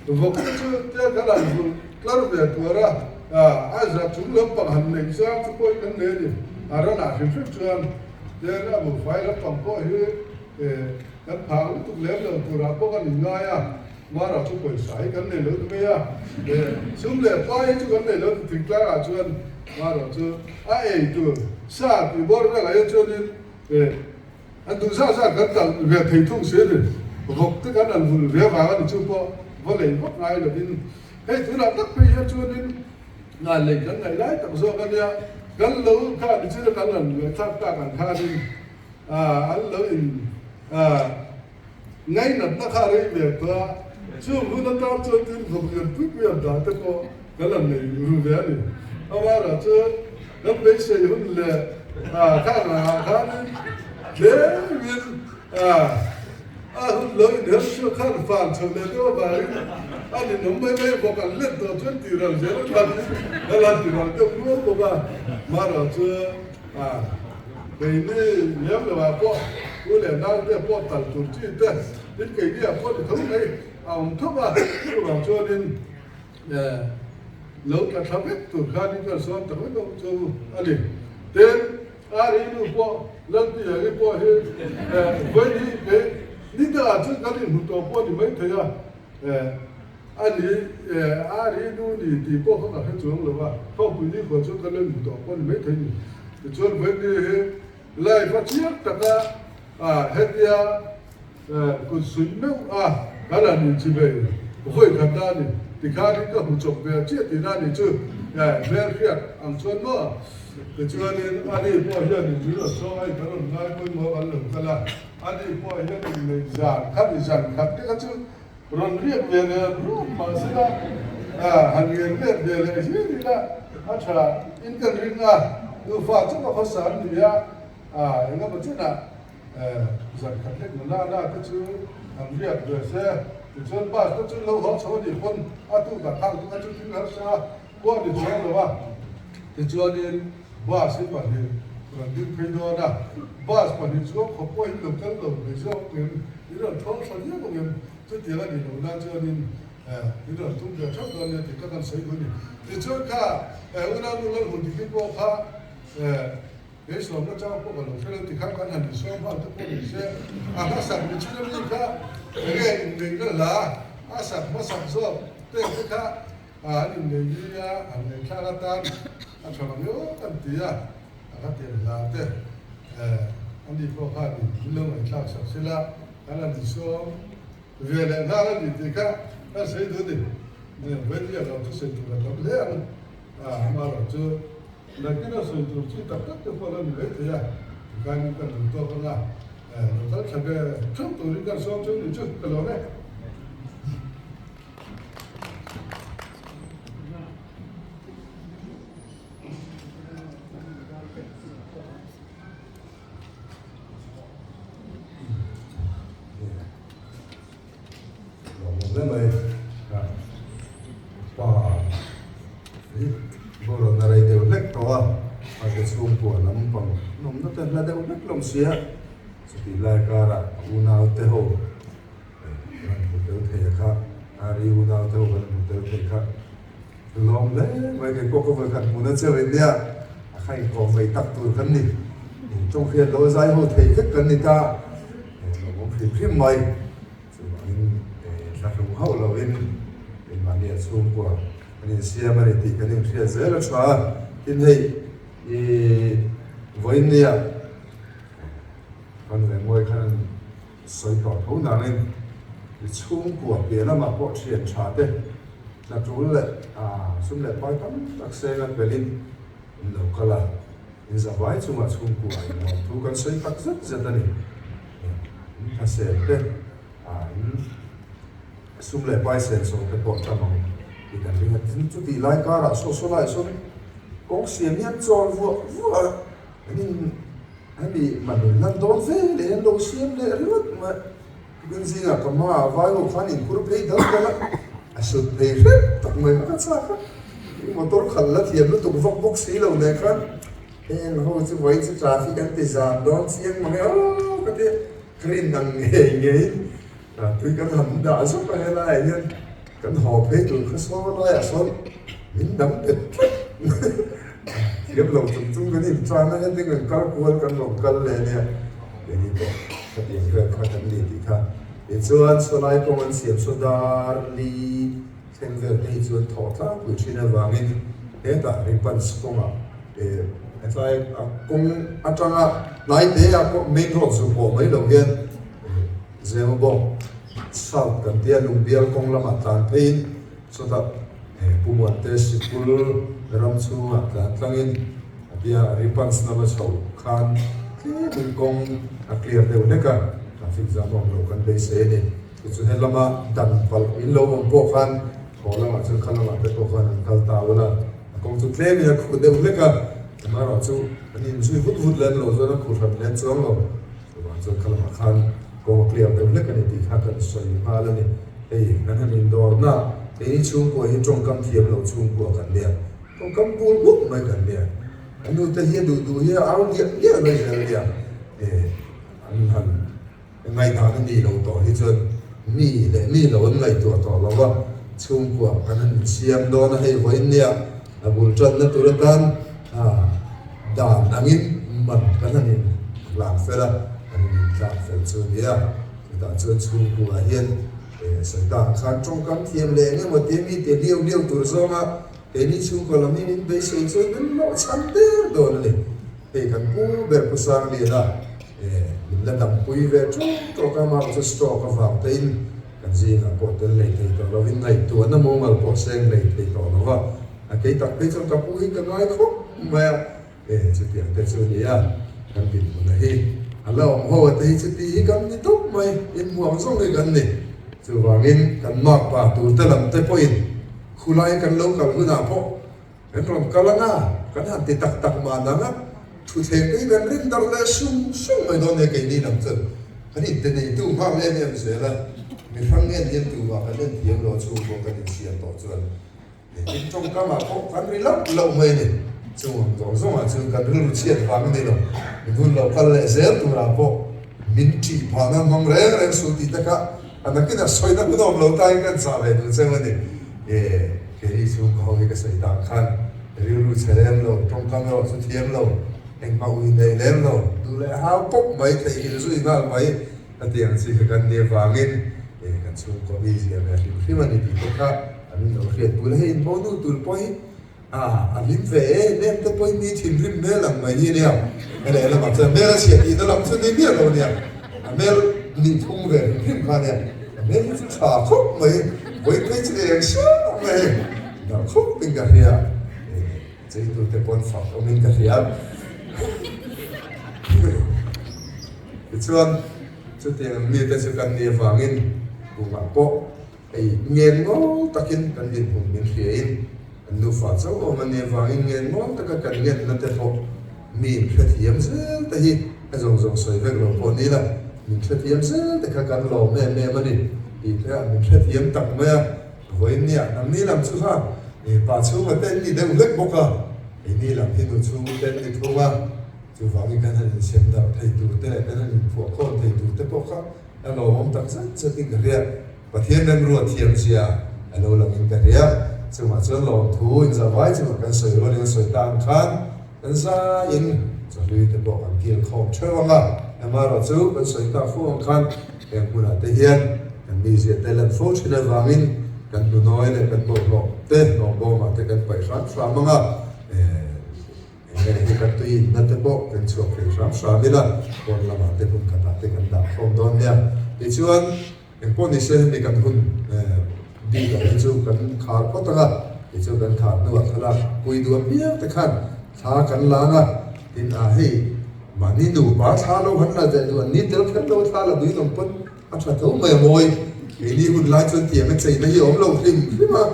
vawk te chu tia kan han vulh tlar ve tuar a, a za chung lampang han neih zang chu pawh hi kan nei a ni. A ranah hrim hrim chuan Tin, a buhfai lampang pawh hi kan phang lutuk lem lo turah pawh kan inngai a, Mara chu pawisa hi kan nei lo ti mai a, sum leh pai hi chu kan nei lo ti thingtlangah chuan Mara chu a ei tur sa tih bawr velah hian chuanin an duh zah zah kan talh ve thei thung si a ni, vawk te kan an vulh ve vang a ni chu pawh va lei vak ngai lovin hei tunah tak phei hian chuanin Ngai lei kan ngaih lai tak zawk a nia, kan lo kha ni chu kan han ngaihthlak tak ang khanin an lo in ngainatna kha rei ve tawh a, chung hun atan chuan tin vawk lian pui pui an dah te pawh kan han nei ru ve a ni. Amaherawh chu kan beisei hun leh kha rangah khanin tlemin A hun lo inher chhuak khan fan chho leh deuh avangin a ninawm mai mai bawk, an let tawh chuan tih ral zel a than in a la ti ral deuh nual bawk a, marawh chu a keini lem lo ah pawh u leh nau te pawh tal tur chi te tin keini ah pawh ni tho mai a awm thawk a, chuvang chuanin lo tla thla vek tur khan in kan sawn tak vek ang chu a ni. Tin, Ari nu pawh Lalpiangi pawh hi vawi hi kei ni dangah chuan kan inhmu tawh pawh a ni maithei a, a ni Ari nu ni tih pawh kha ka hre chuang lo a, Thawkpui ni khuan chuan kan lo inhmu tawh pawh a ni maithei ni. Tichuan vawi ni hi live a chiang taka. Hetia kut suih meuh a kan han inchivei vawi khat a ni. Tikhanin ka hmu chawp ve chiah tihna a nih chu. Hmel hriat ang chuan maw? Tichuanin ani pawh hianin min rawn sawng a, i kan rawn ngai pawimawh kan lo kal a. Ani pawh hianin nei zan khat i zan khat te kha chu rawn riak ve leh rup mahsela han ngen let ve leh hian ila a tha in kan ring a, nufa chauh a khawsa an ni a, engemaw chenah zan khat lek nula na te chu han riak ve se, tichuan bus te chu lo haw chho a nih pawn a tukah khang te kha chu thil harsa pawh a ni chuang lo a, tichuanin bus hi pahnih rawn ding phei dawn a, bus pahnih chuan khawp pawhin lo kal lo mai zawk em, in rawn thawn tha viau ang em, chutiang a nih loh nan chuanin in rawn tum ve theuh dawn nia tih ka kan sawi duh a ni. Tichuan kha unau nu Lalhmun Diki pawh kha. Kei sawmna chang pawh ka lo hre lo tikhan kan han insawm nghal te pawh ni se, a hmasak ni chin ami kha enge inneihna hla a sak hmasak zawk te te kha an inneih ni a, an ngaihthlak atan a tha lo viau kan ti a, a ka tiang hla te ani pawh khan min lo ngaihthlak sak sila kan han insawm ve leh nghal a ni tih kha kan sawi duh a ni. Vawini a lo thusawi tur a tam hle ang a, amaherawhchu. Nakin a sawi tur chi tak tak te pawh a lo ni mai thei a, tikhanin ka duh tawk ang a, lo kal tha ve theuh turin kan sawm chu ni chu ka lawm e. Lawmawm hle mai a pa hi boruak a rei deuh hlek tawh a a ke chhungkua lampang nawmna te hla deuh hlek lawm sia chutih lai karah a unau te ho kan hmu tel thei a kha a ri unau te ho kan hmu tel thei kha lawm hle mai kei pawh ka vawikhat hmuhna cheu in nia a kha inkawm mai tak tur kan ni tawng hian lo zai ho thei vek kan ni ta lawmawm hrim hrim mai. Chuvangin thlahrung hauh loin keimahni a chhungkua kan insiam a ni tih kan inhriat zel a tha a. Tin hei i vawiin nia kan ve ngawi khan an sawi tawh tho nangin i chhungkua piah lamah pawh thian tha te hna tul leh sum leh pai tam tak seng a pelin in lo kal a, in zavai chungah chhungkua in lawm thu kan sawi tak zet zet a ni. In thasel te, in sum leh pai sen sawm te pawh tam ang tih kan ring a. Tin, chutih lai karah saw saw laiah sawn kawng siam hian chawl vuah vuah a, an in hemi man in lan dawn ve leh an lo siam leh ringawt mai. Tukin zingah ka hmaah vai ho khan inkhur phei dal dal a, a sut phei hrep tak mai kha ka chak a. Motor khalh la thiam lutuk vak bawk si lo nen khan Heng ho chu vawiin chu traffic an ti zam dawn chiang mang e aw ka ti ka rin ang ngei ngeiin tui kan han dah zawk a helaiah hian kan haw phei tur kha saw laiah sawn min dang pet tlat thiam lo chung chung kan intan a heti kan kal kual kan rawn kal leh ania keini pawh khatiang vel kha kan ni tih kha tichuan sawlai kawng an siam saw dar li Thleng vel te hi chuan thawh tlangpui thin avangin hetah Ripans kawngah hetlai a kawng atanga hnai te a main road zu pawh mai lo hian Zemabawk South kan tia Lungbial kawng lamah tlan pheiin chutah Pumuante sikul ram chhungah tlan tlangin a tia Ripans lama chho khan tlemin kawng a clear deuh hlek a, traffic jam a awm lo kan beisei a ni. Chu chu he lama dan palh in lo awm pawh khan haw lamah chuan kha lamah te pawh khan an kal ta ul a, a kawng chu tlemin a khuh deuh hlek a, amaherawh chu an inzui vut vut lem lo chuan a khuh hran lem chuang lo, chuvang chuan kha lamah khan kawng a clear deuh hlek a ni tih kha kan sawi nghal a ni. Hei kan han indawrna keini chhungkua hi tawngkam thiam lo chhungkua kan nia, tawngkam bul buk mai kan nia, an nute hi a duh duh hi a au diah diah mai zel nia, an han. Ngaihdan a nih loh tawh hi chuan mi leh mi lo an ngaihtuah tawh lo va, chhungkua kan han insiam dawn a, hei vawiin nia a bul tanna tur atan dan angin man kan han inhlan fel a, kan han intlak fel chu a nia. Chutah chuan chhungkua hian sawi tak khan tawngkam thiam leh eng emaw tia mite liau liau tur zawnga keini chhungkua lam hi min beisei chuan min hlawhchham der dawn a ni. Hei kan pu ber Pu Sangliana. Min la dampui ve ṭawk ṭawk a, amah chu stroke avang tein kan zingah pawh tel lei thei tawh lovin ngaihtuahna mumal pawh seng lei thei tawh lo va, a kei tak phei chuan ka pu hi ka ngai khawp mai a, e chutiang te chu a ni a, kan dinhmuna hi a la awm ho a te hi chuti hi kan ni tawp mai, inhmuang zawng hi kan ni. Chuvangin kan makpa tur te lam te pawhin khulai kan lo kal hunah pawh Kan rawn kal anga, kan han ti tak tak mah nang a, thutthleng te hi kan rin darh leh sung sung mai dawn nia keini lam chuan kan inte neitu nghak em em zel a, mi hrang en hian tumah kan en thiam lo a chhungkaw kan insiam tawh chuan tin tawngkamah pawh kan ri loh loh mai a ni. Chung ang zawng zawngah chuan kan rilru chhiat vang a ni lo, min hun lo kal leh zel turah pawh min ṭih phahna hmang reng reng suh tih takah a nakinah sawina hun a awm lo tain kan chah ve duh cheu a ni. Kei chhung ka ho hi ka sawi dan khan rilru chhe lem lo, tawngkam erawh chu thiam lo, engmah ui nei lem lo, duh leh hau pawp mai, theihnghilh zui nghal mai a ti ang chi kha kan nih avangin kan chhungkaw mi zia ve hrim hrim a ni tih te kha an in lo hriat bul a, hei in monu tur pawh hi a hlim ve em em te pawhin mi thinrim hmel ang mai hi a nia, a lehlamah chuan hmel a chhiah tihna lam chu ni miah lo a nia, a hmel nih phung ve hrim hrim kha a nia. A hmel hi chu tha khawp mai, vawi phei chu eng hreuh mai hei, darh khawp in ka hria, cheitu te pawn fak awm in ka hria. Tichuan chutiang mi te chu kan nih avangin kumah pawh hei ngen ngawl takin kan dinhmun min hria in kan nufa chauh awm a nih avangin ngen ngawl taka kan ngenna te pawh Mi in hrethiam zel te hi a zawng zawng sawi vek lo pawh ni la, min hrethiam zel te kha kan lawm em em a ni tih te a min hrethiam tak mai a, vawiin nia nangni lam chu kha pa chhunga te an ni deuh hlek bawk a, keini lam hi nu chhunga te an ni thung a, chuvangin kan han insem darh thei tur te leh kan han inphuah khawm thei tur te pawh kha a lawmawm tak zet zet in ka hria. Pathian remruat thiam zia a lo lang in ka hria. Chungah chuan lawmthu inzavai chungah kan sawi rualin a sawi ta ang khan kan zaiin chawhlui te pawh kan kil khawm theuh ang a. Amaherawh chu kan sawi tak fo ang khan heng hmunah te hian kan mizia te lan fo thin avangin kan hnunawi leh kan bawlhhlawh te hlawmbawmah te kan paih hram hram ang a. Enge hi kan tui inna te pawh kan chhuak thei hram hram ila pawn lamah te hmun khatah te kan dah khawm dawn nia. Tichuan. Engpawh ni se hemi kan hun bik ah hi chu kan khar phawt ang a, tichuan kan khar hnuah thlalak pui duh apiang te khan thla kan lang a, tin ah hei mahni nupa thla lo han la ve duh an ni tel kher lo thla la duin awm pawn a tha tho mai a mawi, keini hun lai chuan tiang a cheina hi a awm lo hlim hlim a,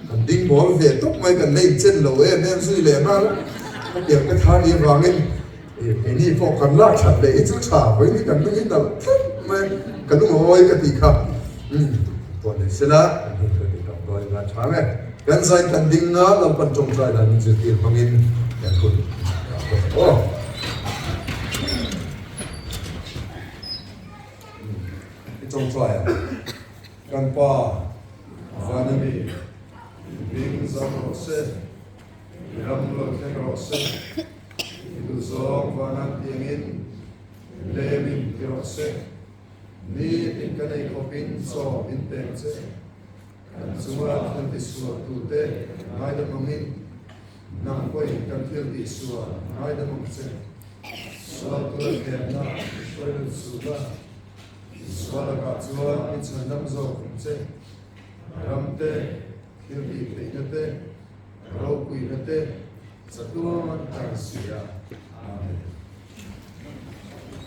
kan ding mawl ve tawp mai kan la inchen lo em em zui leh nghal a, hetiang te kha ni avangin Keini pawh kan lak that leh hi chu tha vawiin hi kan lung in nalh tlat mai a, ka lung a awi ka tih kha pawh ni sela kan hun ka ti tak dawn ila tha nge. Kan zai kan ding nga Lalpan tawngtai dan min zirtir hmangin kan hun dah bawk ang aw. I tawngtai ang. Kan Pa van ami hming zam rawh se. I ram lo thleng rawh se, i duhzawng vanan tiangin lemin ti rawh se. Nitin kan ei khawpin chaw min pek che, kan chunga thil tisual tute ngaidam angin nang pawhin kan thil tihsual ngaidam ang che. Sual tura thlemna i hruai lut suh la, sual lakah chuan i chhandam zawk ang che. Ramte thil tihtheihna te, Ropuina te chatuan kan si a. Amen.